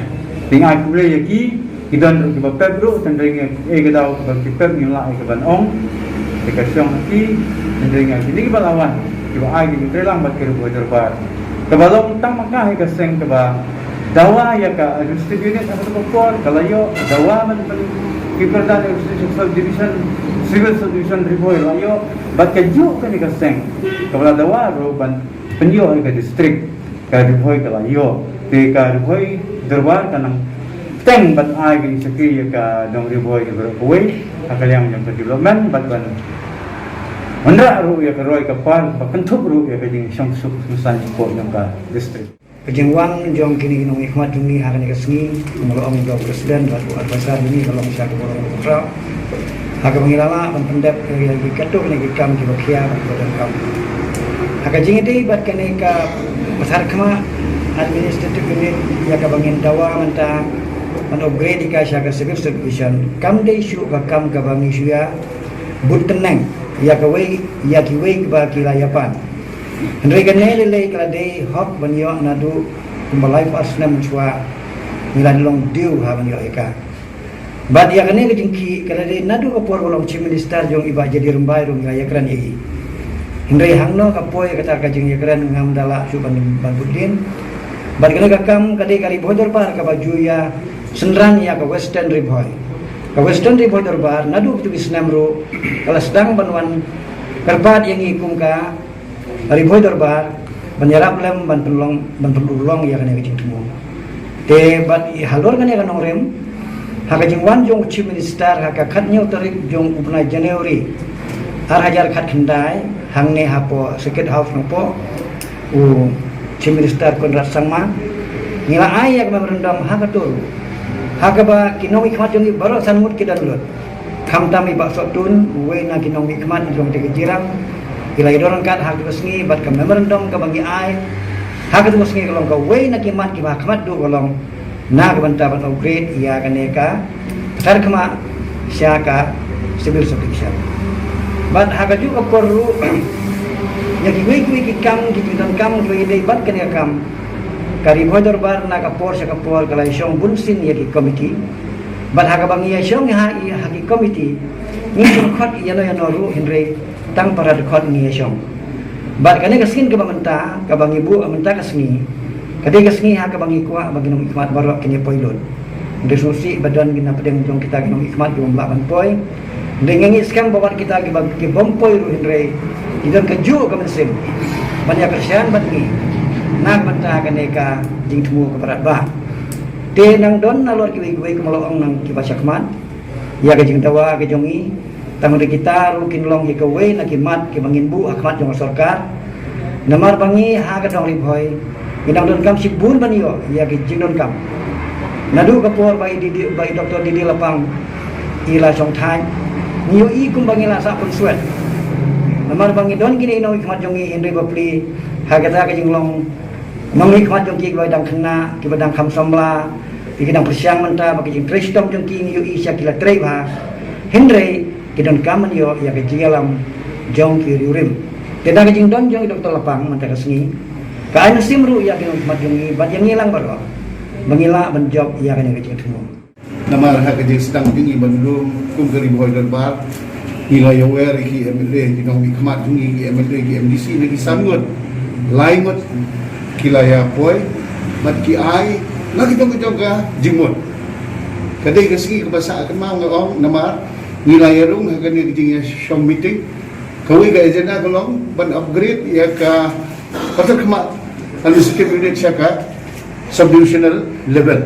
Te nga ai khublei ïa ki, ki don ruh kiba pep ruh, tang dei ïa ka daw kiba ki pep, ngim lah ïa ka ban ong. Te ka shong ha ki, tang dei ïa kine kiba la wan, kiba ai ki jingtreilang bad ka Ri Bhoi Dorbar, kaba long tang ma ka hi ka seng kaba dawa ïa ka administrative unit ha kata ka por, ka la ïoh dawa ban, ban ki kyrdan administrative subdivision, civil subdivision Ri Bhoi la ïoh, bad kajuh kane ka seng kaba la dawa ruh ban pynïoh ïa ka district, ka Ri Bhoi ka la ïoh. Te ka Ri Bhoi Dorbar ka nang teng bad ai ka jingshakri ïa ka dong Ri Bhoi ïa baroh kawei ha ka liang jong ka development, bad ban wanrah ruh ïa ka roi ka par, ba kynthup ruh ïa ka jingshong suk sngewsaiñ jong ka district. Ka jingwan jong kine ki nongmihkhmat jong ngi ha kane ka sngi, kumba la ong u President bad u Advisor jong ngi, ka long sha ka Burom Khraw, ha kaba ngi la lah ban pyndep ïa ki katto katne ki kam kiba khia bad kiba donkam. Ha ka jingïadei bad kane ka Patharkhmah Administrative Unit, ïa kaba ngin dawa mynta ban upgrade ïa ka sha ka Civil Subdivision, kam dei shuh ka kam kaba ngi shu ïa bud tneng ïa kawei, ïa kiwei kiba ki la ïa pan. Hynrei kane lei lei ka la dei hok ban ïoh naduh kumba laiphew snem shuwa, ngi la long diew ha ban ïoh ïa ka. Bad ïa kane ka jingkhih ka la dei naduh ka por ba long Chief Minister jong i Bah J D Rymbai ruh ngi la ïakren ïa i. Hynrei hangno ka poi kata ka jingïakren, ngam da lah shuh ban, ban bud dien. Bad kane ka kam ka dei ka Ri Bhoi Dorbar kaba ju ïa synran ïa ka Western Ri Bhoi. Ka Western Ri Bhoi Dorbar naduh kito ki snem ruh ka la sdang ban wan kyrpad ïa ngi kum ka Ri Bhoi Dorbar ban ïarap lem ban pynlong, ban pynurlong ïa kane ka jingthmu. Te bad i halor kane ka nongrim, ha ka jingwan jong u Chief Minister ha ka khathynñiew tarik jong u bnai January ar hajar khatkhyndai, hangne hapoh Circuit House Nongpoh, u Chief Minister Conrad Sangma, ngi la ai ïa ka memorandum ha kato ruh, ha kaba ki nongmihkhmat jong ngi baroh san ngut ki don lut. Khamtam i Bah Sohtun, uwei na ki nongmihkhmat jong kata ka jingïarap, i la ïadon ryngkat ha kata ka sngi bad ka memorandum kaba ngi ai ha kata ka sngi ka long kawei na ki mat kiba ha khmat duh ka long na ka bynta ban upgrade ïa kane ka Patharkhmah sha ka Civil Subdivision. Bad ha kajuh ka por ruh, ïa kiwei kiwei ki kam, ki jingdonkam kiba ïadei bad kane ka kam, ka Ri Bhoi Dorbar na ka por sha ka por ka la ïashong bunsien ïa ki komiti. Bad ha kaba ngi ïashong ha, ha ki komiti, ngim shym khot ïano ïano ruh, hynrei tang para dkhot ngi ïashong. Bad kane ka sngi kaba mynta, kaba ngi buh mynta ka sngi, ka dei ka sngi ha kaba ngi kwah ba ki nongmihkhmat baroh kin ïa poi lut. Hynrei sngewsih ba don ki na pdeng jong kita ki nongmihkhmat ki bym lah ban poi. Hynrei ngi ngeit skhem ba wat kita kiba, ki bym poi ruh, hynrei ki don kajuh ka mynsiem ban ïa kyrshan bad ngi na ka bynta kane ka jingthmu kaba radbah. Te nang don nalor kiwei kiwei, kumba la ong, nang kiba shakhmat ïa ka jingdawa ka jong ngi, tang ruh kita ruh kin long ïa kawei na ki mat kiba ngin buh ha khmat jong ka sorkar. Namar ba ngi ha ka dong Ri Bhoi ngi dang donkam shibun ban ïoh ïa ki jingdonkam. Naduh ka por ba i D D, ba i Doctor D D Lapang i la shongthait, ngi ïohi kumba ngi la sah pynswet. Namar ba ngi don kine i nongmihkhmat jong ngi, hynrei bapli ha kata ka jinglong nongmihkhmat jong ki kiba dang khynnah, kiba dang kham samla, ki dang pyrshang mynta ba ki jingtrei shitom jong ki ngi ïohi sha ki la trei bha. Hynrei ki donkam ban ïoh ïa ka jingïalam jong ki riewrim. Te da ka jingdon jong i Doctor Lapang mynta ka sngi, ka ai mynsiem ruh ïa ki nongmihkhmat jong ngi bad ïa ngi lang baroh ba ngi lah ban jop ïa kane ka jingthmu. Namar ha ka jingsdang jong ngi ban lum kum ka Ri Bhoi Dorbar, ngi la ïawer ïa ki M L A, ki nongmihkhmat jong ngi, ki M L A, ki M D C, na ki san ngut, lai ngut ki la ïa poi bad ki ai na ki jong ka jong ka jingmut. Ka dei ka sngi kaba sah kynmaw, nga ong, namar ngi la ïa rung ha kane ka jingïashong meeting. Kawei ka agenda ka long ban upgrade ïa ka Patharkhmah Administrative Unit sha ka subdivisional level.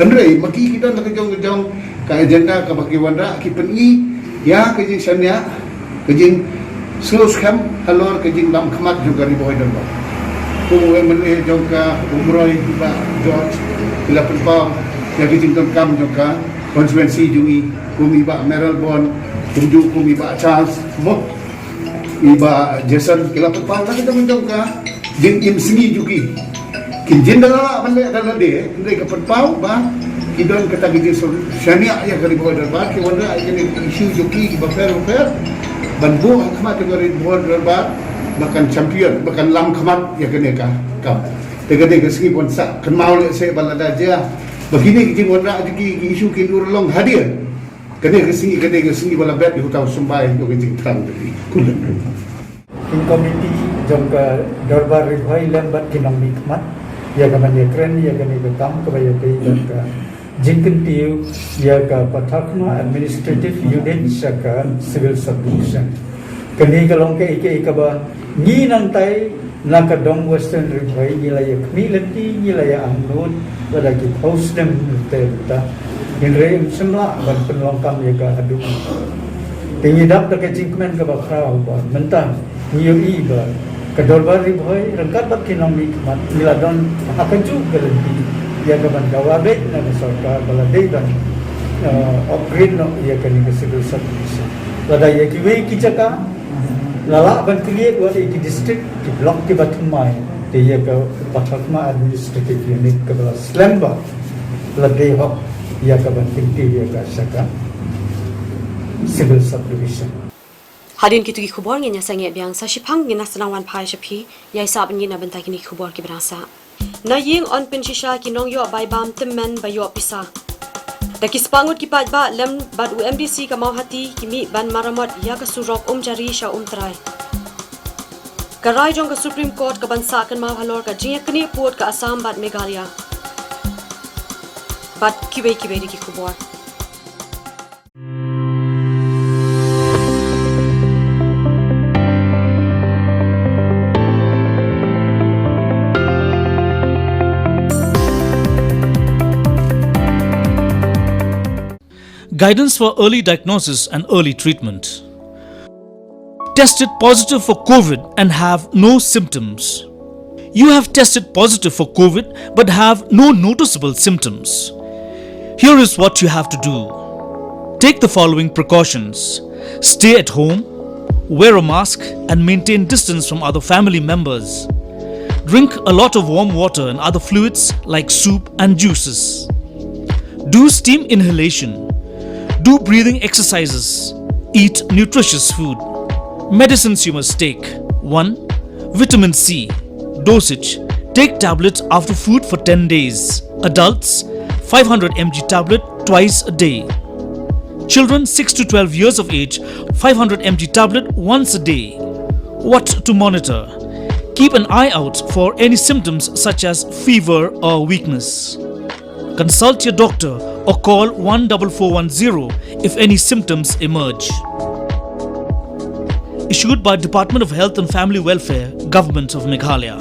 Hynrei ma ki, ki don ka jong ka jong ka agenda kaba ki wanrah, ki pyni ïa ka jingshaniah, ka jingsngewskhem halor ka jingdam khmat jong ka Ri Bhoi Dorbar. Kum u M L A jong ka Umroi, i Bah George, ki la pynpaw, ki Ïa ki jingdonkam jong ka constituency jong i, kum i Bah Mayralborn, kumjuh kum i Bah Charles, mo, i Bah Jason, ki la pynpaw na ka jong jong ka jingim sngi jong ki. Kin jin da la lah ban leh da lade, hynrei ka pynpaw ba ki don kata ka jingsngewsih ïa ka Ri Bhoi Dorbar, ki wanrah ïa kane ka issue jong ki kiba pher ba pher, ban buh ha khmat jong ka Ri Bhoi Dorbar ba kan champion, ba kan lam khmat ïa kane ka kam. Te ka dei ka sngi ban sa kynmaw lehse ba lada jia ba kine ki jingwanrah jong ki, ki issue kin urlong hadien. Ka dei ka sngi, ka dei ka sngi ba la bet ïa uta u symbai jong ka jingthrang jong ki. Khublei. Ki komiti jong ka Dorbar Ri Bhoi lem bad ki nongmihkhmat ïa ka ban ïakren ïa kane ka kam kaba ïadei bad ka jingkyntiew ïa ka Patharkhmah Administrative Unit sha ka Civil Subdivision. Kane ka long kaei kaei kaba ngi nangtai na ka dong Western Ri Bhoi ngi la ïa khmih lynti, ngi la ïa angnud lada ki phew snem te mynta. Hynrei ym shym lah ban pynlong kam ïa ka haduh. Te ngi dap da ka jingkmen kaba khraw ba mynta ngi ïohi ba ka Dorbar Ri Bhoi ryngkat bad ki nongmihkhmat ngi la don ha kajuh ka lynti ïa ka ban dawa beit na ka sorkar ba la dei ban, eh, upgrade noh ïa kane ka Civil Subdivision. Lada ïa kiwei ki jaka la lah ban create wat ïa ki district, ki block kiba thymmai, te ïa ka Patharkhmah Administrative Unit kaba la slem ba la dei hok ïa ka ban kyntiew ïa ka sha ka Civil Subdivision. Hadien kito ki khubor ngin ïa sangeh biang, sa shiphang ngin ïa sdang wan phai sha phi ïa i sah ban ngin na bynta kine ki khubor kiba dang sah. Na ïing yn pynshisha ki nongïoh bai bam tymmen ba ïoh pisa. Da ki spah ngut ki paidbah lem bad u M D C ka Mawhati ki mih ban maramot ïa ka surok Umjari sha Umtrai. Ka rai jong ka Supreme Court ka ban sah kynmaw halor ka jingïaknieh pud ka Assam bad Meghalaya. Bad kiwei kiwei de ki khubor. Guidance for early diagnosis and early treatment. Tested positive for COVID and have no symptoms. You have tested positive for COVID but have no noticeable symptoms. Here is what you have to do. Take the following precautions. Stay at home, wear a mask, and maintain distance from other family members. Drink a lot of warm water and other fluids like soup and juices. Do steam inhalation. Do breathing exercises. Eat nutritious food. Medicines you must take. One, vitamin C. Dosage: take tablets after food for ten days. Adults, five hundred M G tablet twice a day. Children six to twelve years of age, five hundred M G tablet once a day. What to monitor: keep an eye out for any symptoms such as fever or weakness. Consult your doctor or call one double four one zero if any symptoms emerge. Issued by Department of Health and Family Welfare, Government of Meghalaya.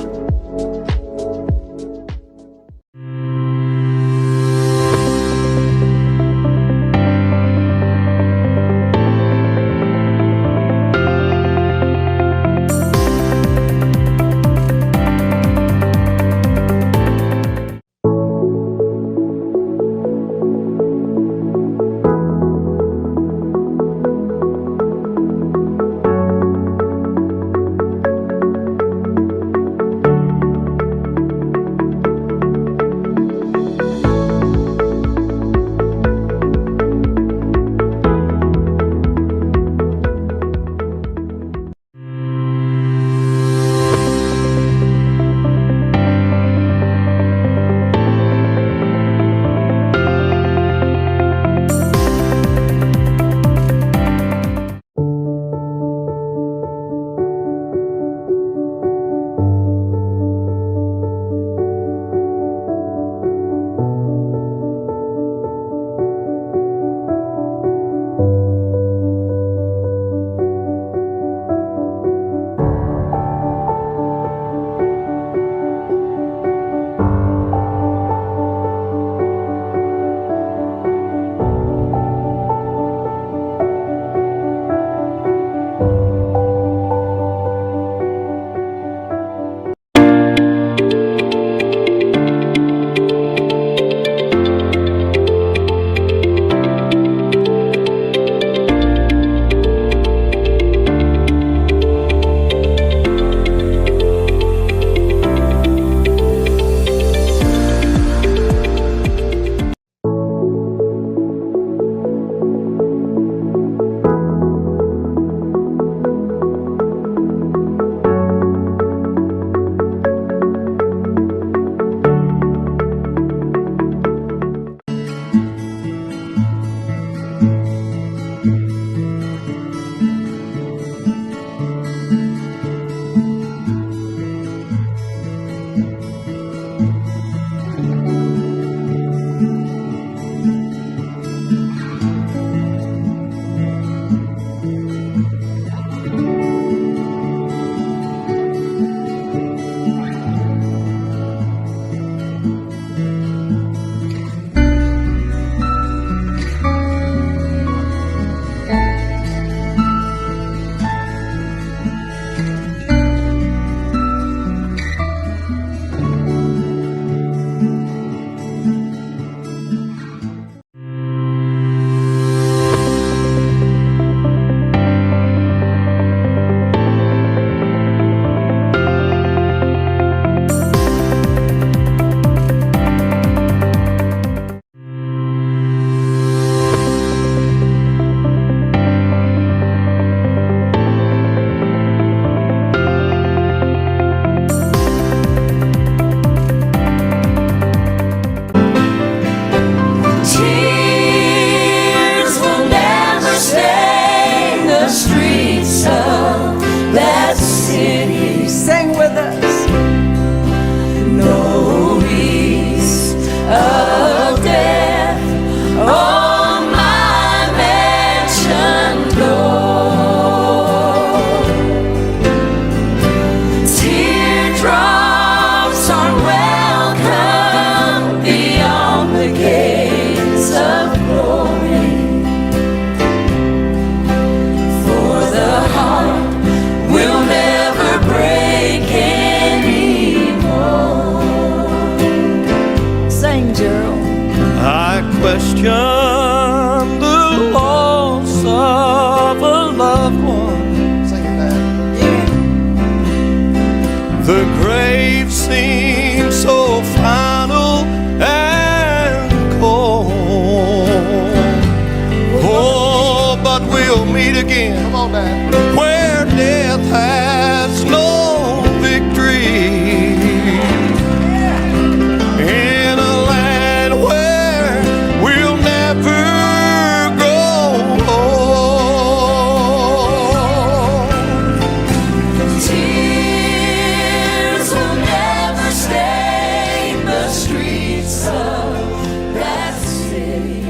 Question the loss of a loved one. Sing it, man. The grave seems so final and cold. Oh, but we'll meet again. Come on, man. Where death has no victory. In a land where we'll never grow old. Tears will never stain the streets of that city.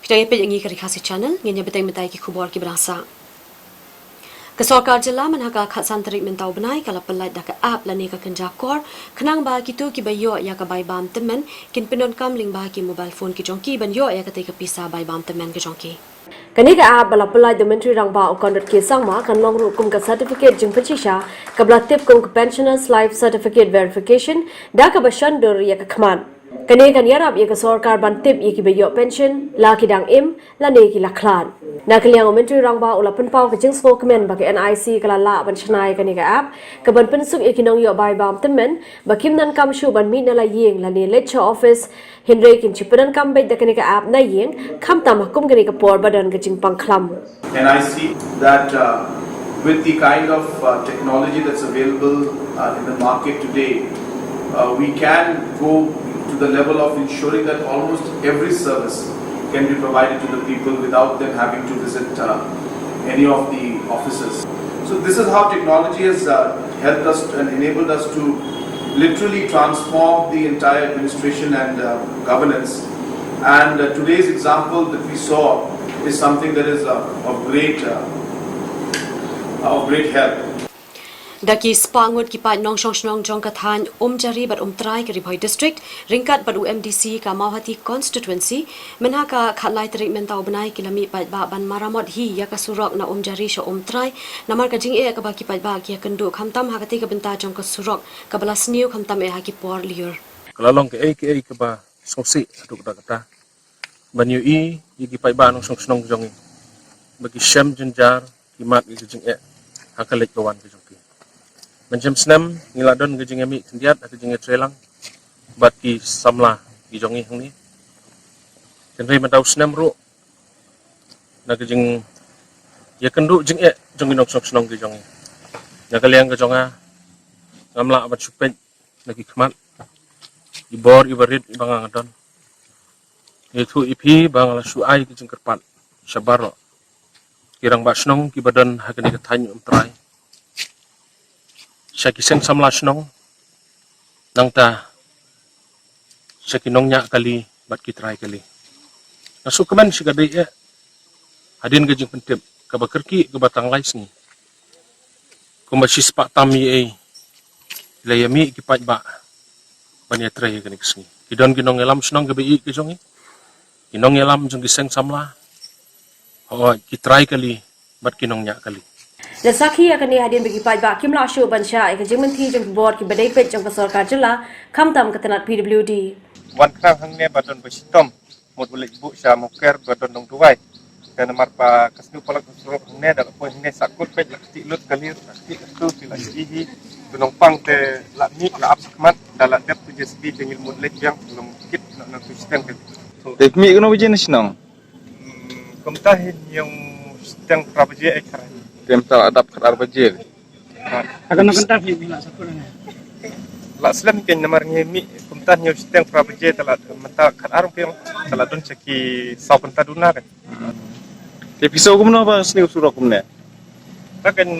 Phi dang ïa peit ïa ngi ka Ri Khasi Channel, ngin ïa bteng mynta ïa ki khubor kiba dang sah. Ka sorkar jylla mynha ka khatsan tarik mynta u bnai ka la pyllait da ka app lane ka kynja kor, khnang ba kito kiba ïoh ïa ka bai bam tymmen kin pyndonkam lyngba ki mobile phone ki jong ki ban ïoh ïa katei ka pisa bai bam tymmen ka jong ki. Kane ka app ba la pyllait da u Myntri Rangbah u Conrad K Sangma kan long ruh kum ka certificate jingpynshisha kaba la tip kum ka Pensioners Life Certificate Verification, da kaba shon dur ïa ka khmat. Kane kan ïarap ïa ka sorkar ban tip ïa kiba ïoh pension, la ki dang im lane ki la khlad. Na ka liang u Myntri Rangbah u la pynpaw ka jingsngewkmen ba ka N I C ka la lah ban shna ïa kane ka app kaban pynsuk ïa ki nongïoh bai bam tymmen ba kim donkam shuh ban mih na la ïing lane leit sha office, hynrei kin shu pyndonkam beit da kane ka app na ïing, khamtam ha kum kane ka por ba don ka jingpang khlam. And I see that, uh, with the kind of, uh, technology that's available, uh, in the market today, uh, we can go to the level of ensuring that almost every service can be provided to the people without them having to visit, uh, any of the offices. So this is how technology has, uh, helped us and enabled us to literally transform the entire administration and, uh, governance. And, uh, today's example that we saw is something that is, uh, of great, uh, of great help. Da ki spah ngut ki paid nongshong shnong jong ka thaiñ Umjari bad Umtrai ka Ri Bhoi District, ryngkat bad u M D C ka Mawhati Constituency, mynha ka khatlai tarik mynta u bnai ki la mih paidbah ban maramot hi ïa ka surok na Umjari sha Umtrai, namar ka jingeh kaba ki paidbah ki ïakynduh khamtam ha katei ka bynta jong ka surok kaba la sniew khamtam eh ha ki por lyiur. Ka la long kaei kaei kaba sngewsih haduh katta katta ban ïohi ïa ki paidbah nongshong shnong jong ngi ba ki shem jynjar, ki mad ïa ka jingeh ha ka leit ka wan ka jong ki. Mynjur snem ngi la don ka jingïamih khyndiat ha ka jingïatreilang bad ki samla ki jong ngi hangne. Hynrei mynta u snem ruh na ka jingïakynduh jingeh jong ki nongshong shnong ki jong ngi. Na ka liang ka jong nga ngam lah ban shu peit na ki khmat, i bor iba rit iba nga nga don. Ïathuh ïa phi ba nga la shu ai ka jingkyrpad sha baroh ki rangbah shnong kiba don ha kane ka thaiñ Umtrai, sha ki seng samla shnong, nangta sha ki nongñiah kali bad ki trai kali. Nga sngewkmen shi katdei eh hadien ka jingpyntip kaba kyrkieh kaba tang lai sngi, kumba shispah tam ïa ei la ïamih ki paidbah ban ïatrei ïa kane ka sngi. Ki don ki nongïalam shnong kiba ïeit ki jong ngi, ki nongïalam jong ki seng samla, hooid ki trai kali bad ki nongñiah kali. La sakhi ïa kane hadien ba ki paidbah kim lah shuh ban shah ïa ka jingmynthi jong ki bor kiba dei peit jong ka sorkar jylla, khamtam ka tnat P W D. Wan khnang hangne ba don ba shitom, mut u leit buh sha Mawker ba don dong duwai. Te namar ba ka sniew palat ka surok hangne, da la poi hangne sahkut peit la kti lut kali, la kti katu ki la ïohi hi. Ki nongpang te la mih la ap shakhmat, da la dep tu J C B te ngi mut leit biang, long kit na na tu shiteng te. Te mih kano baje na shnong? Hmm, kumta hi ñiew shiteng phra baje eh kharai. Te mynta la dap khatar baje. Ha kano kynta phi la sahkut ne? La slem kein namar ngi mih kumta ñiew shiteng phra baje, te la mynta khatar kein te la don sha ki saw kynta duna kein. Te phi sngew kumno ba sniew surok kumne? Te kein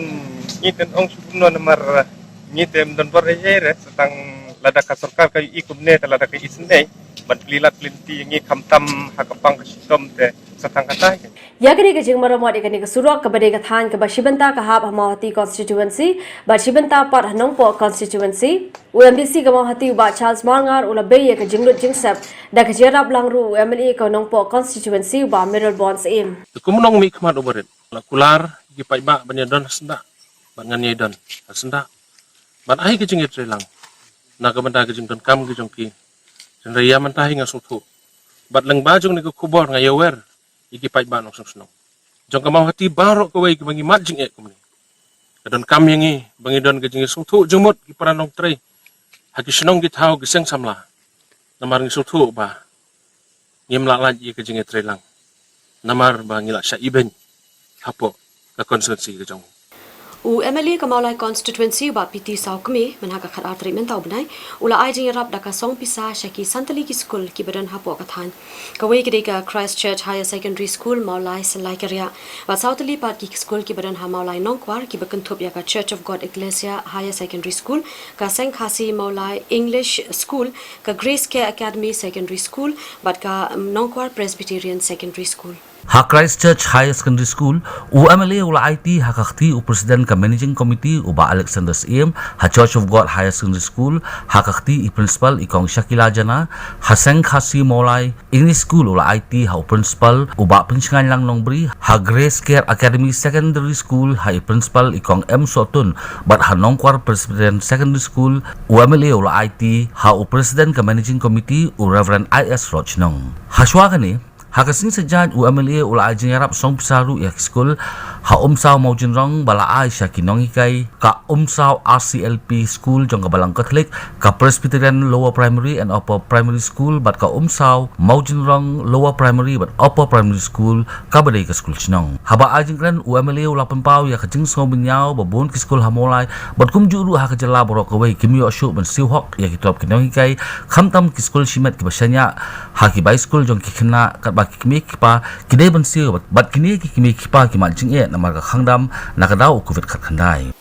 ngi tang ong shu kumno namar ngi te ym don bor ei ei re, sa tang lada ka sorkar ka ïohi kumne te lada ka isynei ban plie lad plie lynti ngi khamtam ha ka pang ka shitom te sa tang kata kein. Ïa kane ka jingmaramot ïa kane ka surok kaba dei ka thaiñ kaba shibynta ka hap ha Mawhati constituency bad shibynta pat ha Nongpoh constituency, u MDC ka Mawhati u Bah Charles Marngar u la bei ïa ka jinglut jingsep da ka jingïarap lang ruh u MLA ka Nongpoh constituency u Bah Mayralborn Syiem. Te kum u nongmihkhmat uba rit, la kular ïa ki paidbah ban ïadon ha syndah bad ngan ïadon ha syndah ban ai ka jingïatreilang na ka bynta ka jingdonkam ka jong ki. Hynrei ïa mynta hi nga sngewthuh bad lyngba jong kane ka khubor nga ïawer ïa ki paidbah nongshong shnong jong ka Mawhati baroh kawei kiba ngi mad jingeh kumne. Ka donkam ïa ngi ba ngi don ka jingïasngewthuh jingmut ki para nongtrei ha ki shnong ki thaw ki seng samla. Namar ngi sngewthuh ba ngim lah lait ïa ka jingïatreilang namar ba ngi lah shah ibeiñ hapoh ka constituency ka jong ngi. U MLA ka Mawlai constituency u Bah P T Sawkmie, mynha ka khatar tarik mynta u bnai, u la ai jingïarap da ka song pisa sha ki san tylli ki skul kiba don hapoh ka thaiñ. Kawei ka dei ka Christ Church Higher Secondary School Mawlai Syllai Kariah bad saw tylli pat ki skul kiba don ha Mawlai Nongkwar kiba kynthup ïa ka Church of God Ecclesia Higher Secondary School, ka Seng Khasi Mawlai English School, ka Grace Care Academy Secondary School bad ka Nongkwar Presbyterian Secondary School. Ha Christ Church Higher Secondary School, u MLA u la aiti ha ka kti u President ka Managing Committee u Bah Alexander Syiem, ha Church of God Higher Secondary School ha ka kti i Principal i Kong Shakila Jana, ha Seng Khasi Mawlai English School u la aiti ha u Principal u Bah Pynshngainlang Nongbri, ha Grace Care Academy Secondary School ha i Principal i Kong M Sohtun, bad ha Nongkwar Presbyterian Secondary School u MLA u la aiti ha u President ka Managing Committee u Reverend I S Rochnong. Hashwa kane, ha ka sngi Saitjaiñ u MLA u la ai jingïarap song pisa ruh ïa ki skul ha Umsaw Mawjynrong ba la ai sha ki nonghikai ka Umsaw R C L P School jong ka Balang Catholic, ka Presbyterian Lower Primary and Upper Primary School bad ka Umsaw Mawjynrong Lower Primary bad Upper Primary School kaba dei ka skul shnong. Haba ai jingkren u MLA u la pynpaw ïa ka jingsngew bynñiaw ba bun ki skul ha Mawlai bad kumjuh ruh ha ka jylla baroh kawei kim ïoh shuh ban siew hok ïa ki tyrop ki nonghikai, khamtam ki skul shimet kiba shaniah ha ki bai skul jong ki khynnah katba ki kmie ki kpa ki dei ban siew bad, bad kine ki kmie ki kpa ki mad jingeh namar ka khang dam na ka daw u Covid khatkhyndai.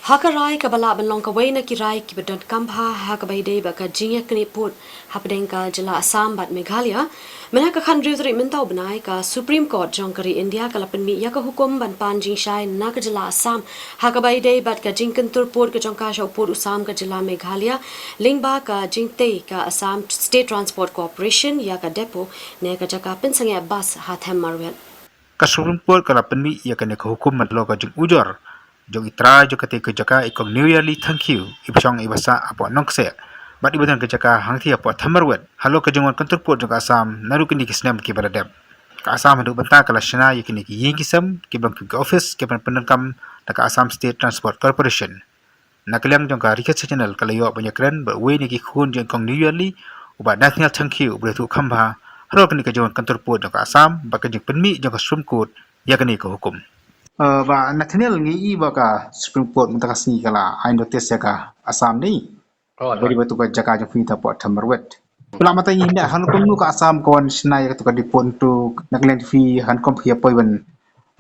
Ha ka rai kaba lah ban long kawei na ki rai kiba donkam bha ha kaba ïadei bad ka jingïaknieh pud hapdeng ka jylla Assam bad Meghalaya, mynha ka khathynriew tarik mynta u bnai ka Supreme Court jong ka ri India ka la pynmih ïa ka hukum ban pan jingshai na ka jylla Assam ha kaba ïadei bad ka jingkyntur pud ka jong ka sha u pud u sam ka jylla Meghalaya lyngba ka jingtei ka Assam State Transport Corporation ïa ka depot ne ka jaka pynsangeh bas ha Them Marwet. Ka Supreme Court ka la pynmih ïa kane ka hukum man la ka jingujor jong i trai jong katei ka jaka i Kong Newïarli Thangkhiew iba shong iba sah hapoh Nongkseh bad iba don ka jaka hangtei hapoh Them Marwet halor ka jingwan kyntur pud jong ka Assam naduh kine ki snem kiba la dep. Ka Assam haduh mynta ka la shna ïa kine ki ïing ki sem kiba long kum ki office kiban pyndonkam da ka Assam State Transport Corporation. Na ka liang jong ka Rikhet Channel ka la ïoh ban ïakren bad uwei na ki khun jong i Kong Newïarli u Bah Nathaniel Thangkhiew uba la ïathuh kham bha halor kane ka jingwan kyntur pud jong ka Assam bad ka jingpynmih jong ka Supreme Court ïa kane ka hukum. Uh, Bah Nathaniel, ngi i ba ka Supreme Court mynta ka sngi ka la ai notice ïa ka Assam ne. Oh, ba dei ba tu ka jaka jong phi ta hapoh Them Marwet. Phi lah mynta ngi hynda han kumno ka Assam ka wan shna ïa katu ka depot tu na ka liang phi han kum phi ïa poi ban,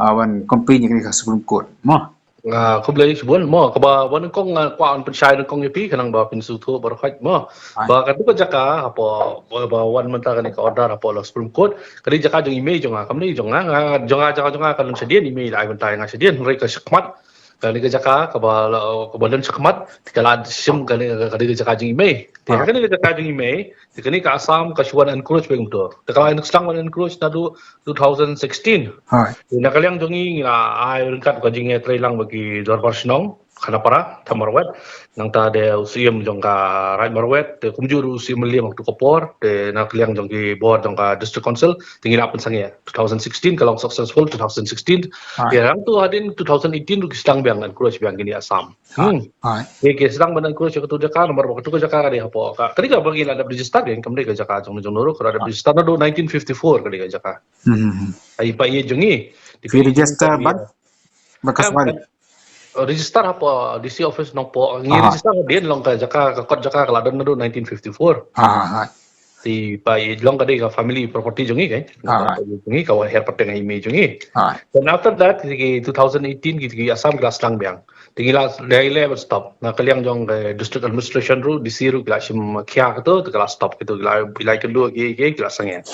ah, wan complain ïa kane ka Supreme Court mo. Ah, khublei shibun mo, kaba wan kong, ah, kwah wan pynshai kong ïa phi khnang ba phin sngewthuh baroh khoit mo. Ai. Ba katu ka jaka hapoh ba, ba wan mynta kane ka order hapoh la Supreme Court ka dei jaka jong i mei jong nga, kam dei jong nga, nga jong nga, jaka jong nga ka long shadien, i mei la ai bynta ïa nga shadien, hynrei ka shakhmat kane ka jaka kaba la, kaba don shakhmat te ka la shim kane ka, kane ka jaka jong i mei. Te ha kane ka jaka jong i mei te kane ka Assam ka shu wan encroach bad kumto. Te ka la sdang wan encroach naduh two thousand sixteen. Te na ka liang jong ngi ngi la ai ryngkat ka jingïatreilang bad ki dorbar shnong Khanapara, Them Marwet. Nangta de u Syiem jong ka Raid Marwet, te kumjuh ruh u Syiem Mylliem ha katu ka por, te na ka liang jong ki bor jong ka District Council te ngi la pynsangeh. Two thousand sixteen ka long successful, two thousand sixteen. Te hangto hadien two thousand eighteen ruh ki sdang biang encroach biang kine Assam. Hmm. Te ki sdang ban encroach ïa katu jaka namar ba katu ka jaka ka dei hapoh ka, ka dei kaba ngi la dep register, kam dei ka jaka jong, jong ngi ruh, ka la dep register naduh nineteen fifty-four ka dei ka jaka. Hmm. Ai pa ïeit jong ngi. Te phi register bad ba ka sawari. Register hapoh D C office Nongpoh. Ngi register hadien long ka jaka, ka kot jaka ka la don naduh nineteen fifty-four. Te ba i long ka dei ka family property jong i, kan. Ka, ah, property jong i, ka wan her pateng i mei jong i. Ah. Then after that, ki two thousand eighteen, ki, ki Assam ki la sdang biang. Te ngi la, dei le ban stop. Na ka liang jong, eh, district administration ruh, D C ruh, ki la shim khia kato, te ki la stop kato, ki la, ki la kynduh ki, ki, ki la sangeh.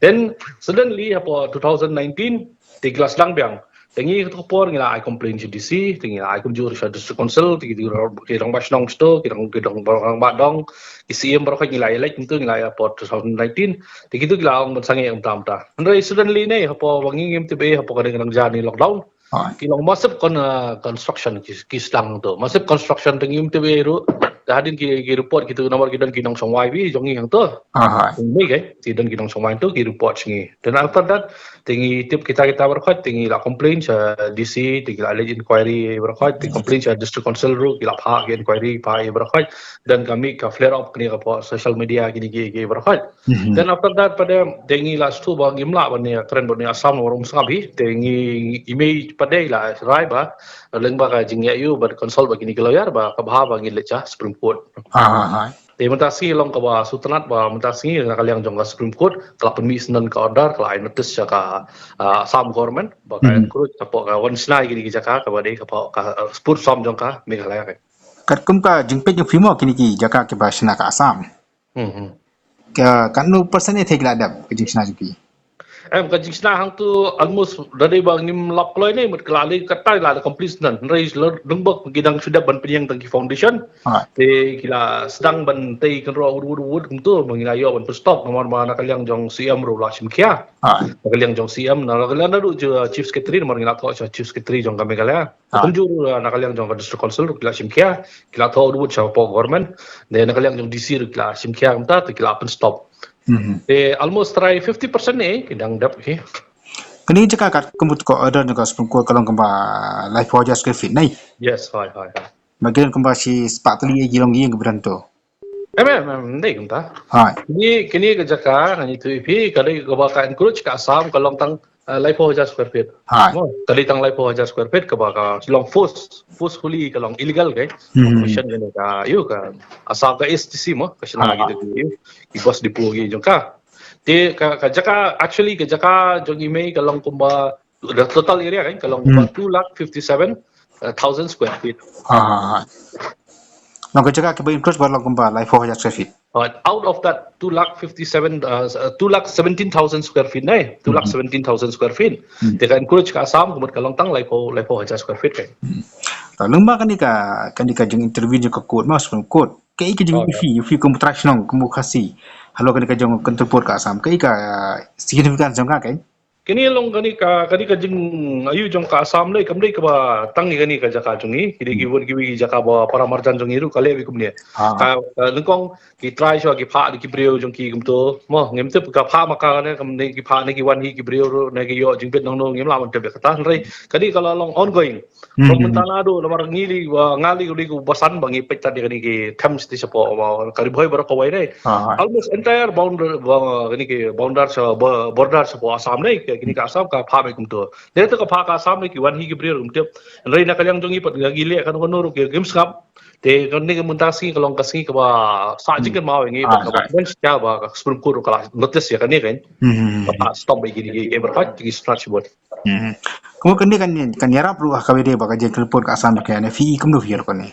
Then suddenly, hapoh two thousand nineteen, te ki la sdang biang. Te ngi kato ka por ngi la ai complain sha D C, te ngi la ai kumjuh sha District Council, te ki, ki rangbah shnong sha to, ki rang, ki rang, rangbah dong, ki C M baroh khoit ngi la elect, kumto ngi la ai hapoh two thousand nineteen, te kito ki la ong ban sangeh kumta kumta. Hynrei suddenly ne, hapoh ba ngi ngim tip ei, hapoh ka dei ka dang jan i lockdown. Ah. Ki long massive con-, uh, construction ki, ki sdang to. Massive construction te ngim tip ei ruh. Te hadien ki, ki report kito namar ki don ki nongshong wai bi jong ngi hangto. Ah, ah. Ngi ke, ki don ki nongshong wai to ki report sha ngi. Then after that, te ngi tip kita kita baroh khoit, te ngi la complain sha D C, te ngi la leit inquiry baroh khoit, te complain sha District Council ruh, ki la phah ki inquiry, phah ei baroh khoit. Then ka mih ka flare up kane ka hapoh social media kine ki, ki baroh khoit. Mhm. Then after that, pat de, te ngi la shu ba ngim lah ban ïakren bad une Assam namar um sngap hi, te ngi, i mei pat de i la rai ba lyngba ka jingïaid ïa u bad consult bad kine ki lawyer ba ka bha ba ngin leit sha Supreme Court. Ah, ah, ah. Te mynta sngi long kaba sngewtynnat ba mynta sngi na ka liang jong ka Supreme Court ka la pynmih syndon ka order, ka la ai notice sha ka, ah, Assam government ba ka, mhm, encourage hapoh ka wan shna ïa kine ki jaka kaba dei hapoh ka, ah, spur som jong ka Meghalaya ka. Katkum ka jingpeit jong phi mo, kine ki jaka kiba shna ka Assam. Hmm, hmm. Ka, katno percent ne te ki la dep ka jingshna jong ki? Em, ka jingshna hangto almost da dei ba ngim lap kloi ne, mut ka la lei katta la da complete syndon. Hynrei lada dang bok ki dang shu dep ban pynïeng tang ki foundation. Ah. Te ki la sdang ban tei kynroh wut wut wut kumto, ba ngi la ïoh ban pynstop namar ba na ka liang jong C M ruh la shim khia. Ah. Na ka liang jong C M, na ka liang ruh jong Chief Secretary, namar ngi la thoh sha Chief Secretary jong ka Meghalaya. Ah. Kumjuh ruh, ah, na ka liang jong ka District Council ruh ki la shim khia, ki la thoh ruh sha hapoh government. Te na ka liang jong D C ruh ki la shim khia kumta, te ki la pynstop. Mhm. Te almost try fifty percent ne ki dang dep hi. Kane jaka katkum ka order jong ka Supreme Court ka long kumba laiphew hajar square feet ne? Yes, hooid, hooid, hooid. Ba ki don kumba shi spah tylli ki longïing kiba don to. Em, em, em, ym dei kumta. Hooid. Kine, kine ka jaka, ngan ïathuh ïa phi, ka dei kaba ka encroach ka Assam, ka long tang, eh, laiphew hajar square feet. Hooid. Mo, ka dei tang laiphew hajar square feet, kaba ka long force, forcefully ka long illegal ka. Hmm. Ka permission kane ka, ïoh ka Assam ka S T C mo, ka shna, hooid, kita ki, ïoh, ki bus depot ki jong ka. Te ka, ka jaka, actually ka jaka jong i mei ka long kumba, the total area kan, ka long kumba, hmm, two lakh fifty-seven thousand square feet. Ha, ha, ha. Nang ka jaka kiba encroach ba long kumba laiphew hajar square feet. Right. Out of that two lakh fifty-seven, uh, uh, two lakh seventeen thousand square feet ne, hmm, two lakh seventeen thousand square feet. Hmm. Te ka encroach ka Assam, kumta ka long tang laiphew, laiphew hajar square feet kan. Hmm. Lyngba kane ka, kane ka jing intervene jong ka court mo, Supreme Court. Kaei ka jing, oh, ïa phi, ïa phi kum u trai shnong, kum u Khasi halor kane ka jong ka contempor ka Assam. Kaei ka, uh, significance jong ka, kaei? Kane long kane ka, kane ka jingaiu jong ka Assam lei, kam dei kaba tang ïa kane ka jaka jong ngi, ki dei, hmm, kiwei kiwei ki jaka ba para marjan jong ngi ruh ka leh kumne. Ah. Ka, ka nyngkong ki trai shuwa ki phah da ki briew jong ki kumto. Mo, ngim tip ka phah ma ka ne, kam ne ki phah ne ki wan hi ki briew ruh ne ki ïoh jingbit nangno, ngim lah ban tip ïa kata. Hynrei kane ka la long ongoing. Hmm. From mynta naduh namar ngi lei, wa, nga lei, lei kumba san ba ngi peit tad ïa kane ki Thames te shapoh, wa, ka Ri Bhoi baroh kawei ne. Ah. Almost entire boundary, wa, kane ki boundary sha, bo-, border shapoh Assam ne, ki, kine ka Assam ka phah beit kumto. Te to ka phah ka Assam ne ki wan hi ki briew ruh ngim tip. Hynrei na ka liang jong ngi pat ngi leh kano kano ruh ki, kim sngap. Te kane ka mynta sngi ka long ka sngi kaba sah, hmm, jingkynmaw ïa ngi, ah, bad kaba, right, kmen shata ba ka Supreme Court ruh ka la notice ïa kane kan. Hmm. Ba stop beit kine ki, ki, ki baroh ki snap shibun. Hmm. Kumno kane kan, kan ïarap ruh ha kaba ïadei bad ka jingkyrpad ka Assam ka ne, phi kumno phi ïarap kane?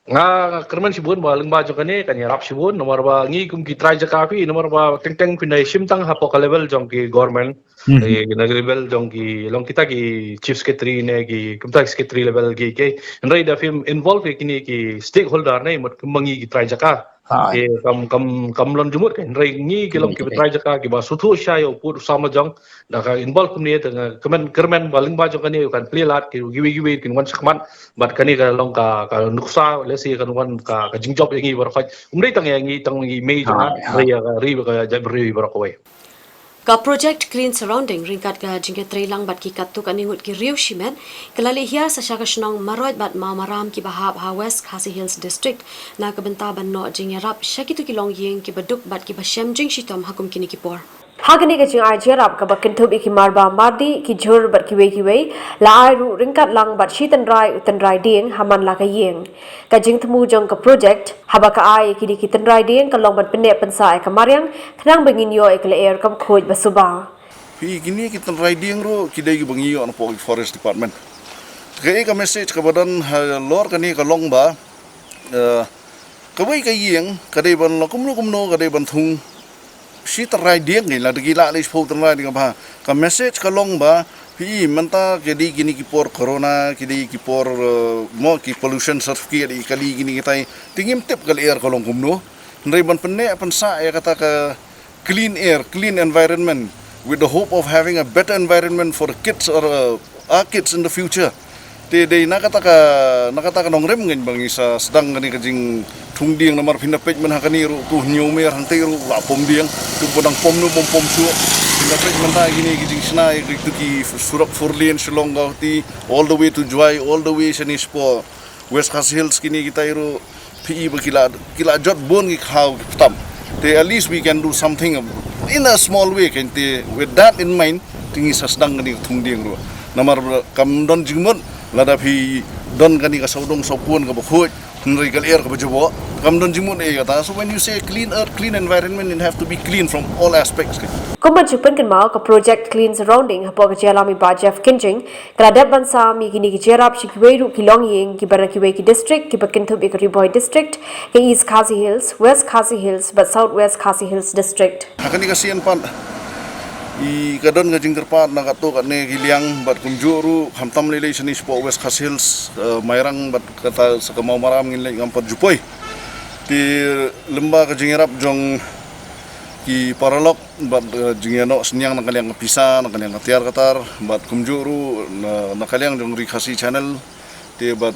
Nga, nga kyrmen shibun ba lyngba jong kane kan ïarap shibun, namar ba ngi kum ki trai jaka phi, namar ba teng teng phin da shim tang hapoh ka level jong ki government. Hmm. Eh, na level jong ki, long kita ki chief secretary ne ki, kumta ki secretary level ki, ki. Hynrei da phim involve ïa kine ki stakeholder ne, mut kum ma ngi ki trai jaka. Ha. Eh, kam, kam, kam long jingmut kan. Hynrei ngi ki long, hmm, ki trai jaka kiba sngewthuh shai ïa u pud u sam la jong. Da ka involve kumne te nga kyrmen, kyrmen ba lyngba jong kane kan plie lad ki, kiwei kiwei kin wan shakhmat. Bad kane ka long ka, ka nuksa, lehse kan wan ka, ka jingjop ïa ngi baroh khoit. Um dei tang ïa ngi, tang ïa i mei jong nga, ha, ha, ïa ka ri, ka jaitbynriew baroh kawei. Ka project Green Surrounding ryngkat ka jingïatreilang bad ki katto katne ngut ki riew shimet, ka la leit hiar sa sha ka shnong Maroit bad Mawmaram kiba hap ha West Khasi Hills District, na ka bynta ban noh jingïarap sha kito ki longïing kiba duk bad kiba shem jingshitom ha kum kine ki por. Ha kane ka jingai jingïarap kaba kynthup ïa ki marbam mardih, ki jhur bad kiwei kiwei, la ai ruh ryngkat lang bad shi tynrai u tynrai dieng ha man la ka ïing. Ka jingthmu jong ka project haba ka ai ïa kine ki tynrai dieng ka long ban pynneh pynsah ïa ka mariang, khnang ba ngin ïoh ïa ka lyer kaba khuid ba suba. Phi, kine ki tynrai dieng ruh ki dei kiba ngi ïoh na pdeng forest department. Ka, ka message kaba don halor kane ka long ba, eh, kawei ka ïing ka dei ban long kumno kumno, ka dei ban thung shi tynrai dieng, la da ki la leh shiphew tynrai dieng ba. Ka message ka long ba, phi, mynta ka dei kine ki por corona, ki dei ki por, eh, mo ki pollution certificate, ki kali kine kitai, te ngim tip ka lyer ka long kumno. Hynrei ban pynneh pynsah ïa kata ka clean air, clean environment, with the hope of having a better environment for the kids or, uh, our kids in the future. Te dei na kata ka, na kata ka nongrim ngan ba ngi sa sdang kane ka jingthung dieng, namar phin da peit mynta ha kane ruh, tu hynñiew mer hangtei ruh la pom dieng, tu ba dang pom nu bym pom shuh. Phin da peit mynta kine ki jingshna ïa kitu ki surok four lane Shillong Guwahati, all the way to Jowai, all the way shane shapoh West Khasi Hills, kine kitai ruh phi, ba ki la, ki la jot bun ki khaw ki btam. Te at least we can do something in a small way, kan te. With that in mind, te ngi sa sdang kane ka thung dieng ruh. Namar kam don jingmut lada phi don kane ka sawdong sawkun kaba khuid, hynrei ka lyer kaba jaboh, kam don jingmut ei kata. So when you say clean earth, clean environment, it have to be clean from all aspects. Kum ban shu pynkynmaw, ka project Clean Surrounding hapoh ka jingïalam i Bah Jeff Kynjing ka la dep ban sam ïa kine ki jingïarap sha kiwei ruh ki longïing kiba na kiwei ki district kiba kynthup ïa ka Ri Bhoi District, ka East Khasi Hills, West Khasi Hills bad South West Khasi Hills District. Ha kane ka sien pat, i ka don ka jingkyrpad na katto katne ki liang bad kumjuh ruh khamtam lei lei shane shapoh West Khasi Hills, eh, Mairang bad kata sa ka Mawmaram ngin leit ngam pat ju poi. Te lyngba ka jingïarap jong ki paralok bad, eh, jingïanoh synñiang na ka liang ka pisa, na ka liang ka tiar ka tar, bad kumjuh ruh na, na ka liang jong Ri Khasi Channel. Te bad,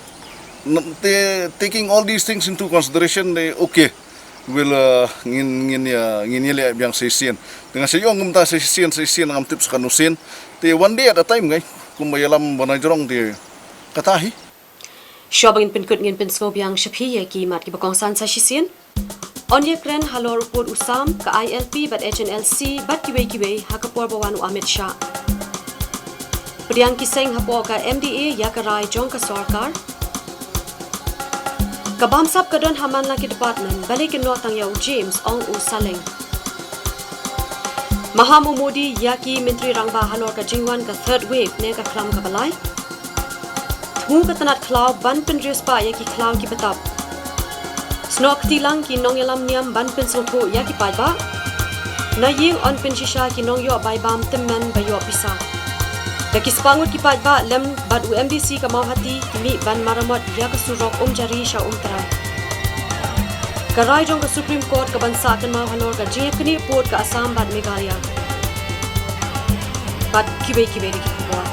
n-, te, taking all these things into consideration, te okay, we'll, eh, ngin, ngin ïa, ngin ïa leh biang sa shisien. Te nga sa ïoh ngam ta sa shisien, sa shisien ngam tip sa kano sien. Te one day at a time, ngai, kumba ïalam ba na jrong te kata hi. Shuwa ba ngin pynkut, ngin pynsngew biang sha phi ïa ki mat kiba kongsan sa shisien. Yn ïakren halor u pud u sam, ka I L P bad H N L C bad kiwei kiwei ha ka por ba wan u Amit Shah. Pdiang ki seng hapoh ka M D A ïa ka rai jong ka sorkar. Ka bamsap ka don ha man la ki department, balei kin noh tang ïa u James, ong u Saleng. Maham u Modi ïa ki Myntri Rangbah halor ka jingwan ka third wave ne ka khlam kaba lai. Thmu ka tnat khlaw ban pynriewspah ïa ki khlaw ki btap. Snoh kti lang ki nongïalam niam ban pynsngewthuh ïa ki paidbah. Na ïing yn pynshisha ki nongïoh bai bam tymmen ba ïoh pisa. Da ki spah ngut ki paidbah lem bad u M D C ka Mawhati ki mih ban maramot ïa ka surok Umjari sha Umtrai. Ka rai jong ka Supreme Court ka ban sah kynmaw halor ka jingïaknieh pud ka Assam bad Meghalaya. Bad kiwei kiwei de ki khubor.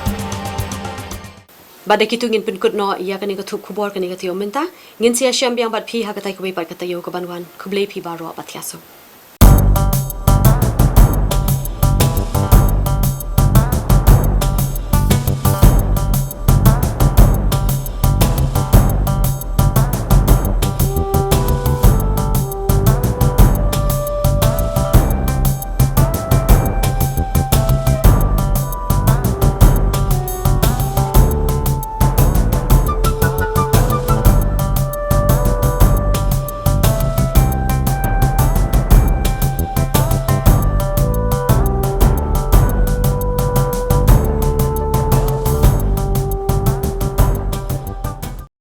Bad da kitu ngin pynkut noh ïa kane ka thup khubor kane ka taïew mynta. Ngin sa ïashem biang bad phi ha katai kawei pat ka taïew ka ban wan. Khublei phi baroh, bad thiah suk.